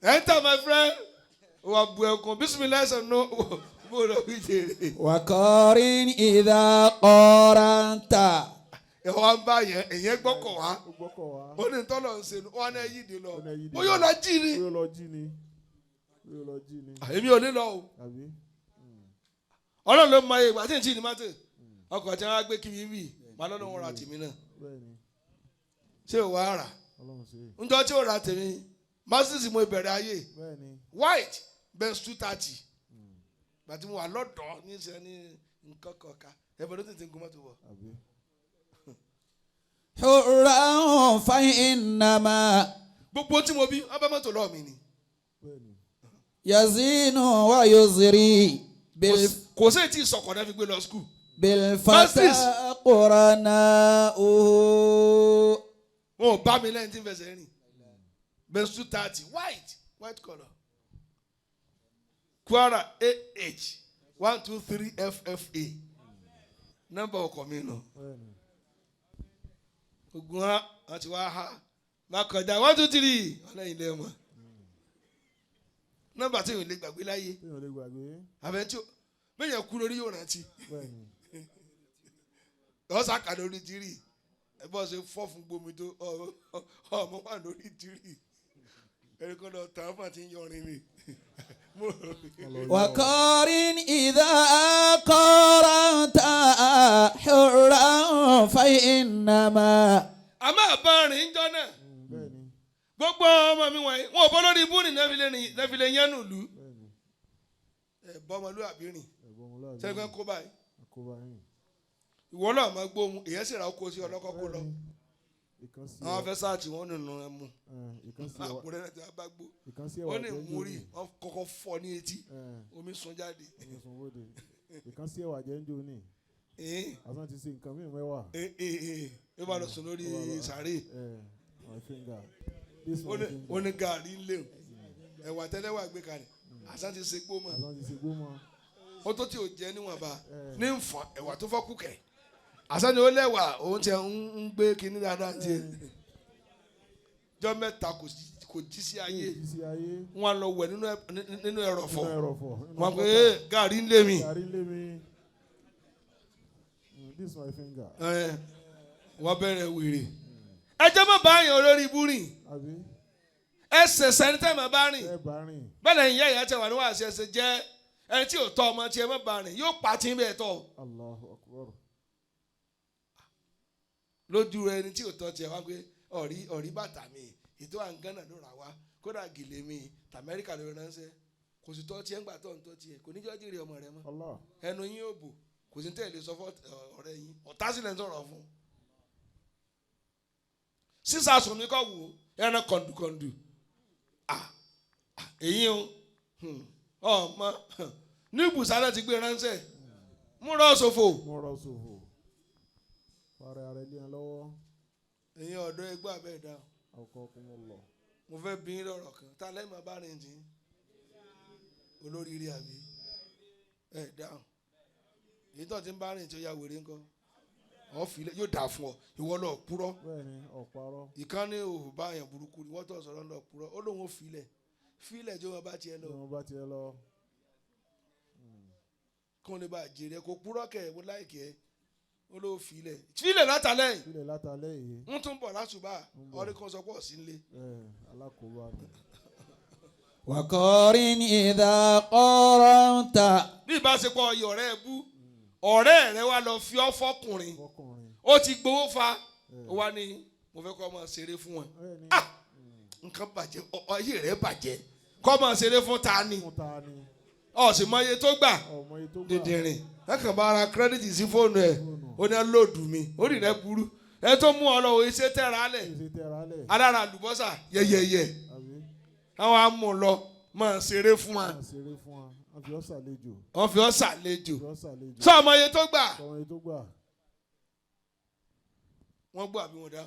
Enter my friend wà bu ẹkùn bisimilayi sọ nù bó lọ fi jèrè. وقارن إذا قارنت. Ẹ wá ń bá yẹn ìyẹn gbọ́kọ̀ wá. Ó ní tọ́lọ̀ ń senu wọn náà yíde lọ. Ó yóò lọ jí ni. Èmi ò ní lọ o. Ọlọ́run ló mọ iye ìgbà tí n tí ní mọ́tò. Ọkọ̀ tí wọ́n á gbé kiri wì máa lọ́nà wọn ra tèmi náà. Ṣé o wá rà? Njọ́ tí o ra tèmi, Mercedes mo bẹ̀rẹ̀ ayé. White Benz 230. Gbàtí mo wà lọ́dọ̀ọ́ ní sẹ́ ní nǹkan kọ̀ọ̀ka. Ẹ̀fọ́ ló tètè ń gun mọ́tò wọ̀. Hurran fa innama. Gbogbo tí mo bí, wọ́n bá mọ́tò lọ́ọ̀ mi ni. Yazinu wa yuzri. Kò sí èyí tí ìsọkọ̀ náà fi gbé lọ skul. Bilfata qurana ooo. Wọn ò bá mi lẹ́yìn tí n fẹsẹ̀ rìn. Benz 230 white colour. Kwara AH 123 FFA. Nọ́mbà ọkọ̀ mi nù. Ogun ha àti wá ha. Má kọjá 1 2 3 ọ̀nà ilé wọn. Nọ́mbà tí yóò lè gbàgbé láyé. Àbẹ̀tí bẹ́ẹ̀ kú lórí yóò rántí. Ọ̀sà kà lórí tírì. Ẹ bọ́ ṣe fọ́ fún gbomi tó ọmọ wà lórí tírì. Ẹni kan lọ tàn fún àti yọrin ni. وقارن إذا قارنت حرا فإنما. Àmọ́ àbá rìn jọ náà. Gbogbo ọmọ mi wọ̀nyí, wọn ò bọ́ lórí ibú ni nẹ́fìlẹ̀ yẹn nù lù. Ẹ bọ́ ọmọlúwàbí rìn. Sẹ́gbẹ́ kó báyìí. Ìwọ náà máa gbóhùn, èyàn sì ra oko sí ọlọ́kọ́ kó lọ. Àwọn afẹ́ sáàtì wọn nínú ẹ mú. Àkùrẹ́ náà ti wá bá gbó. Ó ní múrí, wọ́n kọ́kọ́ fọ́ ní etí. Omi sun jáde. Ìkan sí ẹwà jẹ́ ń jó ní. Àtúntò ti ṣe nǹkan mìíràn mẹ́wàá. Ó bá lọ sùn lórí sàárè. My finger. Ó ní gàrí ń lé o. Ẹ̀wà tẹ́lẹ̀wà gbé kalẹ̀. Àṣà ti ṣe gbó mọ́. Àṣà ti ṣe gbó mọ́. Ó tó tí ò jẹ́ níwọ̀nba ní nfọ̀n ẹ̀wà tó fọ́ kúkẹ̀. Àṣà ni ó lẹ́wà òun tiẹ̀ ń gbé kinní dáadáa tiẹ̀. Jọ́ mẹ́ta kò jí sí ayé. Wọ́n á lọ wẹ̀ nínú ẹrọ̀fọ̀. Wọ́n á pè é gàrí ń lé mi. Gàrí ń lé mi. This my finger. Wọ́n bẹ̀rẹ̀ wèrè. Ẹ jẹ́ mọ̀ bá yàn olórí ibú rìn. Ẹ ṣẹ̀ṣẹ̀ ní tẹ́ mọ̀ bá rìn. Bẹ́ẹ̀ ni ìyá ìyá tẹ wà ní wàásù ẹsẹ̀ jẹ́ ẹni tí ò tọ́ ọmọ tí ẹ mọ̀ bá rìn yóò pa tí ń bẹ̀ tọ́. Allahu Akbar. Lójú ẹni tí ò tọ́ tiẹ̀ wá pé ọ̀rí bàtà mi ètò àǹgánà ló rà wá kódà gèlè mi tàmẹ́ríkà ló ránṣẹ́ kò sì tọ́ tiẹ̀ ńgbà tọ́ ń tọ́ tiẹ̀ kò ní jọ́ jèrè ọmọ rẹ mọ́. Ẹnu yín ò bò kò sí tẹ̀lé sọ fún ọ̀rẹ́ yín ọ̀tá sì lẹ́ ń sọ̀rọ̀ fún. Sísá sùn mi kọ́ wò ẹran kọ̀ǹdùkọ̀ǹdù èyí o Ọmọ ní ibùsà náà ti gbé ránṣẹ́ múra ṣòfò. Múra ṣòfò. Fara rẹ lé wọn lọ́wọ́. Ẹ̀yin ọ̀dọ́ ẹgbẹ́ abẹ́ ẹ̀dá. Ọkọ̀ kún mọ́ lọ. Mo fẹ́ bí yín lọ́rọ̀ kan tá a lẹ́yìn máa bá rìn jìn olóríire àbí ẹ̀ dáhùn èyí tó ti ń bá rìn tí ó ya wèrè ńkọ́ ọ̀fìlẹ̀ yóò dà fún ọ ìwọ lọ purọ́. Bẹ́ẹ̀ni ọ̀parọ́. Ìkànnì òhùn bá yàn burúkú ni wọ́n tó sọ̀rọ̀ lọ purọ́ ó lóun ò filẹ̀ filẹ̀ jọ wọn bá tiẹ̀ lọ. Jọ wọn bá tiẹ̀ lọ. Kí wọn lè bá jèrè kó purọ́ kẹ̀ mo láìkẹ́ ó lóun filẹ̀ filẹ̀ látàlẹ́ yìí. Filẹ̀ látàlẹ́ yìí. Ń tún bọ̀ látùbà ọ̀rẹ́ kan sọ pọ̀ sí nílé. Alákòóbá ni. Wàkọ́rin ìdá kọ́rọ̀ǹtà. Bí ìbáṣepọ̀ ọ̀rẹ́ ẹ bú ọ̀rẹ́ rẹ wá lọ fi ọ́ fọkùnrin ó ti gbowó fa ó wá ní mo fẹ́ kọ́ máa ṣeré fún wọn. Nǹkan bàjẹ́ ayé rẹ bàjẹ́ kọ́ máa ṣeré fún ta ni ó sì mọ iye tó gbà dìndìnrìn lákàn bá ara kírẹ́dìtì sí fóònù ẹ̀ ó ní lóòdù mi ó rí rẹ burú ẹ tó mú ọ lọ òye ṣe tẹ́ra lẹ̀ alára àlùbọ́sà yẹyẹyẹ àwọn amú lọ máa ṣeré fún wa. Wọ́n fi ọ́ ṣàlejò. Wọ́n fi ọ́ ṣàlejò. Sọ ọmọ iye tó gbà. Wọ́n gbọ́ àbí wọ́n dá.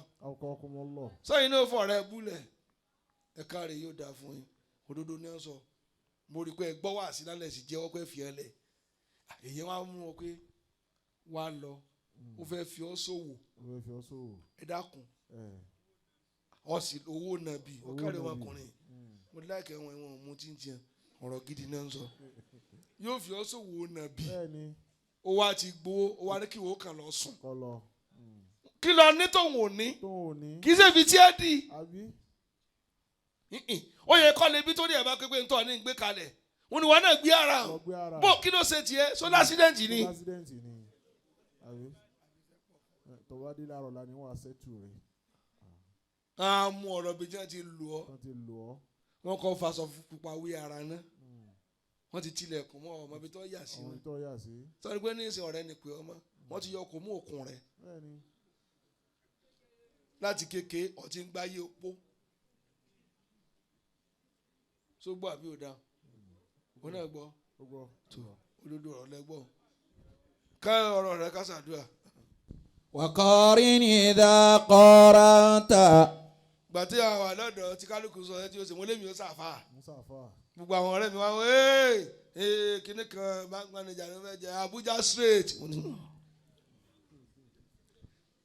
Sọ́yìn náà fọ̀ rẹ búlẹ̀ ẹ̀ka rẹ̀ yóò dáa fún yín òdodo ní ẹ̀ sọ mo rí i pé ẹ gbọ́ wá sí lálẹ́ sì jẹ́wọ́ pé fi ẹ lẹ̀ èyí wá mú ọ pé wá lọ ó fẹ́ fi ọ́ ṣòwò ẹ dákun ọ sì owó nàbì ọ̀kadì ọmọkùnrin mo láìkẹ́ wọn ìwọ̀n mú tí ń jẹun ọ̀rọ̀ gidi náà ń sọ yóò fi ọ́ ṣòwò nàbì ó wá ti gbowó ó wá ní kí ìwọ kàn lọ sùn kí lọ ní tòun ò ní kì í ṣe fi tí ẹ di ó yẹ kọ́ lebi tó ní ẹ̀ bá pépé ń tọ́ ní gbé kalẹ̀ wọn ni wọn náà gbé ara bó kí ló ṣe tiẹ̀ sọ lásìdẹ́ǹtì ni. A mú ọ̀rọ̀ bí jẹ́ ti lù ọ́ wọ́n kọ́ faṣọ pupa wí ara náà wọ́n ti tilẹ̀kùn mọ́ ọmọ ibi tó yà sí wọn sọ pé ní ìsìn ọ̀rẹ́ ni pé ọmọ wọ́n ti yọ kó mú òkun rẹ̀ láti kéke ọtí ń gbáyé opó tó gbọ́ àbí ò dáa òun náà gbọ́ tó olódò ọ̀rọ̀ lẹ́gbọ́ ká ọ̀rọ̀ rẹ ká ṣàdúrà. Wàkọ́rin ìdá kọ́rántà. Gbàtí àwọn àlọ́dọ̀ tí kálukú sọ ẹ tí o sì mú lémi ó sàfà gbogbo àwọn ọ̀rẹ́ mi wá wọ́n ee kíní kan bank manager ló fẹ́ jẹ Abuja straight.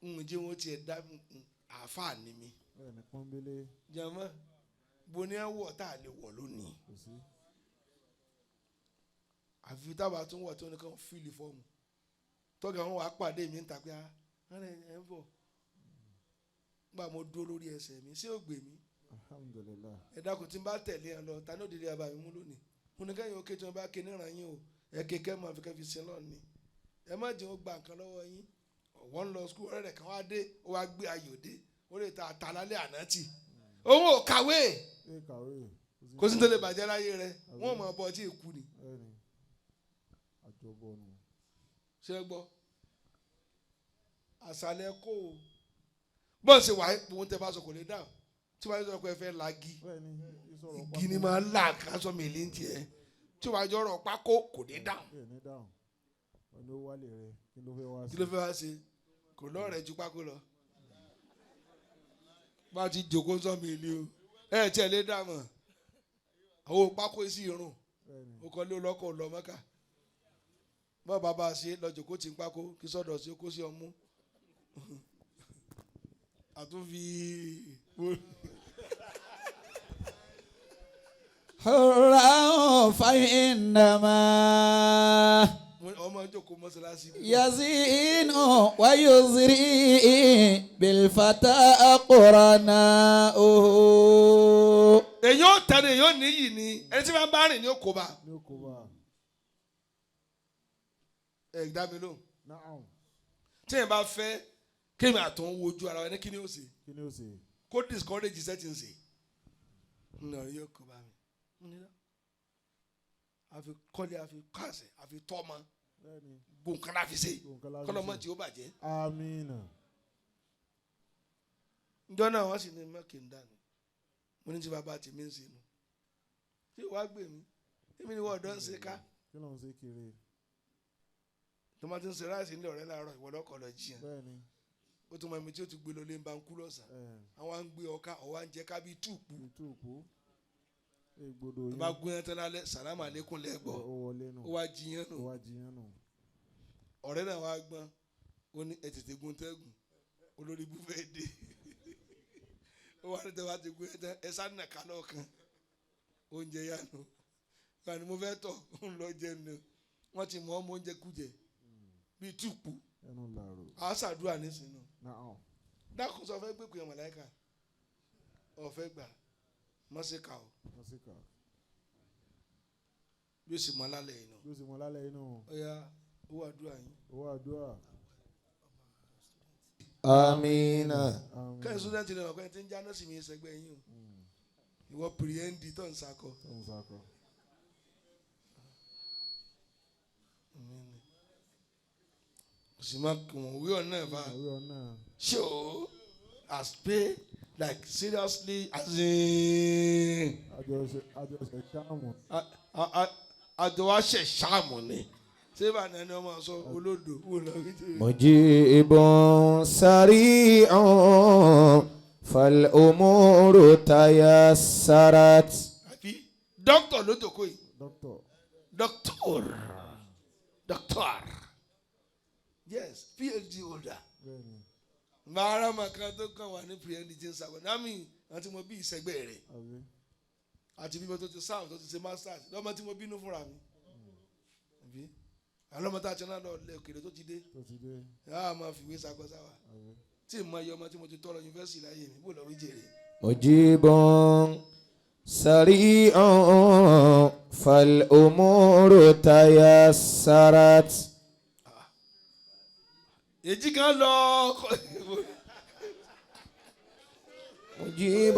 N jẹ́ wọn tiẹ̀ dá àáfàá ni mi. Jẹ́mọ́ bo ní ẹ wọ̀ tá a lè wọ̀ lónìí. Àfi tábà tún wọ̀ tí wọ́n ní kàn fíìlì fọ́ọ̀mù tọ́gà wọn wàá pàdé mi ń ta pé ẹ ń bọ̀ gbà mo dúró lórí ẹsẹ̀ mi ṣé ò gbè mí. Ẹ dákun tí n bá tẹ̀lé ẹ lọ ta ní òdìdí àbá mi mú lónìí mo ní kẹ́yìn òkè tí wọ́n bá ké níran yín o ẹ kékeré máa fi kẹ́ fi sin lọ́ọ̀ ni ẹ má jẹun gba nǹkan lọ́wọ́ yín ọ̀wọ́n ń lọ skul ọ̀rẹ́ rẹ̀ kan wá dé ó wá gbé ayò dé ó lè ta àtàlálẹ̀ àná tì òun ò kàwé kò sí tó lè bàjẹ́ láyé rẹ wọ́n mọ̀ ọ́ tí ì kú ni. Ṣé ẹ gbọ́ àṣàlẹ̀ kó o bọ́ọ̀ ṣe wà á tẹ bá sọ kò lè dáhùn tí wàá sọ pé ẹ fẹ́ lagi igi ni máa là kásọ̀ mi lè ń tiẹ̀ tí wàá jọrọ̀ pákó kò ní dáhùn. Kí ló fẹ́ wá ṣe kò lọ́ọ̀rẹ́ ju pákó lọ bá a ti jòkó sọ mi lé o ẹ tiẹ̀ lé dààmú àwọn pákó sí irun o kọ́ lé olọ́kọ̀ lọ mọ́kà bọ́ọ̀ bàbá ṣe lọ jòkó tí ń pákó kí sọ́dọ̀ sí kó sí ọmú àtúnfi. Hurra fa innama. Ọmọ jókòó mọ́sálásí. Yazinu wa yuzri bil fata aqrana'uhu. Èyí ó tẹ̀lé èyí ó níyì ni ẹni tí wọ́n bá rìn ní òkòbá. Ẹ dá mi lóhùn. Tí èèyàn bá fẹ́ kéèmì àtọ̀ ń wojú ara wa ní kí ni ó ṣe kó discourage iṣẹ́ tí ń ṣe nà yóò kó bá mi àfi kọ́lé àfi káàsì àfi tọ́mọ gbọ̀ǹkan láfi ṣe kọ́lọ́mọ tí ó bàjẹ́. Amina. Njọ́ náà wọ́n sì ní mẹ́kì ń dànù mo ní tí bàbá tèmi ń ṣe nu tí wàá gbè mí Èmi ni wọ́n ọ̀dọ́ ń ṣe ká. Kí ló ń ṣe kiri? Tó máa ti ń ṣe ráìsì nílẹ̀ ọ̀rẹ́ láàárọ̀, ìwọ lọ́kọ̀ lọ jiyàn. Bẹ́ẹ̀ni. Ó tún mọ ẹni tí ó ti gbé lọ lé ń ba ń kú lọ́sàn-án. Àwọn à ń gbé ọká, ọ̀wá ń jẹ ká bíi túùpù. Túùpù. Ègbodò Tó yín. bá gún yẹn tán lálẹ́, sàlámù àlékún lẹ́gbọ̀. Ó wọlé nù. Ó wá jiyàn nù. Ó wá jiyàn nù. Ọ̀rẹ́ náà wá gbọ́n. Ó ní ẹ tètè gun tẹ́gùn. Olórí ibú fẹ́ dé. Ó wá ní tẹ́wá ti gún yẹn tán, ẹ sá nà ká lọ́ọ̀kan. Oúnjẹ yánu. Ìgbà ni mo fẹ́ tọ̀, ń lọ jẹun ni. Wọ́n ti mọ ọmọ oúnjẹ kújẹ. Bíi túùpù. Ẹnu làrò. A ṣàdúrà nísìnyí. Náà. Dákun, sọ fẹ́ gbé pé màláíkà. Ó fẹ́ gbà. Mọ́ sí kà o. Wọ́n sì kà. Bí ó sì mọ lálẹ́ yìí nù. Bí ó sì mọ lálẹ́ inú. Ó yá, owó àdúrà yín. Owó àdúrà. Amina. Àmín. Kẹ́hìn student ni ọ̀pẹ́ tí ń jáná sí mi sẹ́gbẹ́ yín o. Ìwọ pìrìẹ́ǹdì tó ń sakọ. Tó ń sakọ. Kò sì máa kí wọ́n wí ọ̀nà ẹ̀ bá. Ìwé ọ̀nà. Ṣé o as pay like seriously as in. Àjọṣe ṣáàmù. Àjọ wa ṣẹ̀ ṣáàmù ni. Ṣé bàánà ni wọ́n máa sọ olódò wò lọ rí tèmi. مجيب سريع فالأمور تيسرت. Àbí dókítà ló jókòó yìí. Dókítà. Doctor. Doctor. Yes, PhD holder. Bẹ́ẹ̀ni. Màá mà kan tó kàn wà ní PhD tí ń sàgbọ́n. Námi àti mo bí ìsẹ́gbẹ́ rẹ̀. Àbí. Àti bíbọ tó ti sáà tó ti ṣe masters lọ́mọ tí mo bínú fúnra mi. Àbí àlọ́mọ tá a ti rán lọ lẹ òkèèrè tó ti dé. Tó ti dé. Yàrá máa fìwé sakọ sáwà. Àbí. Tí mo yọ ọmọ tí mo ti tọrọ yunifásitì láyé mi, bó lọ wí jèrè. مجيب سريع فالأمور تيسرت. Èjì kan lọ. مجيب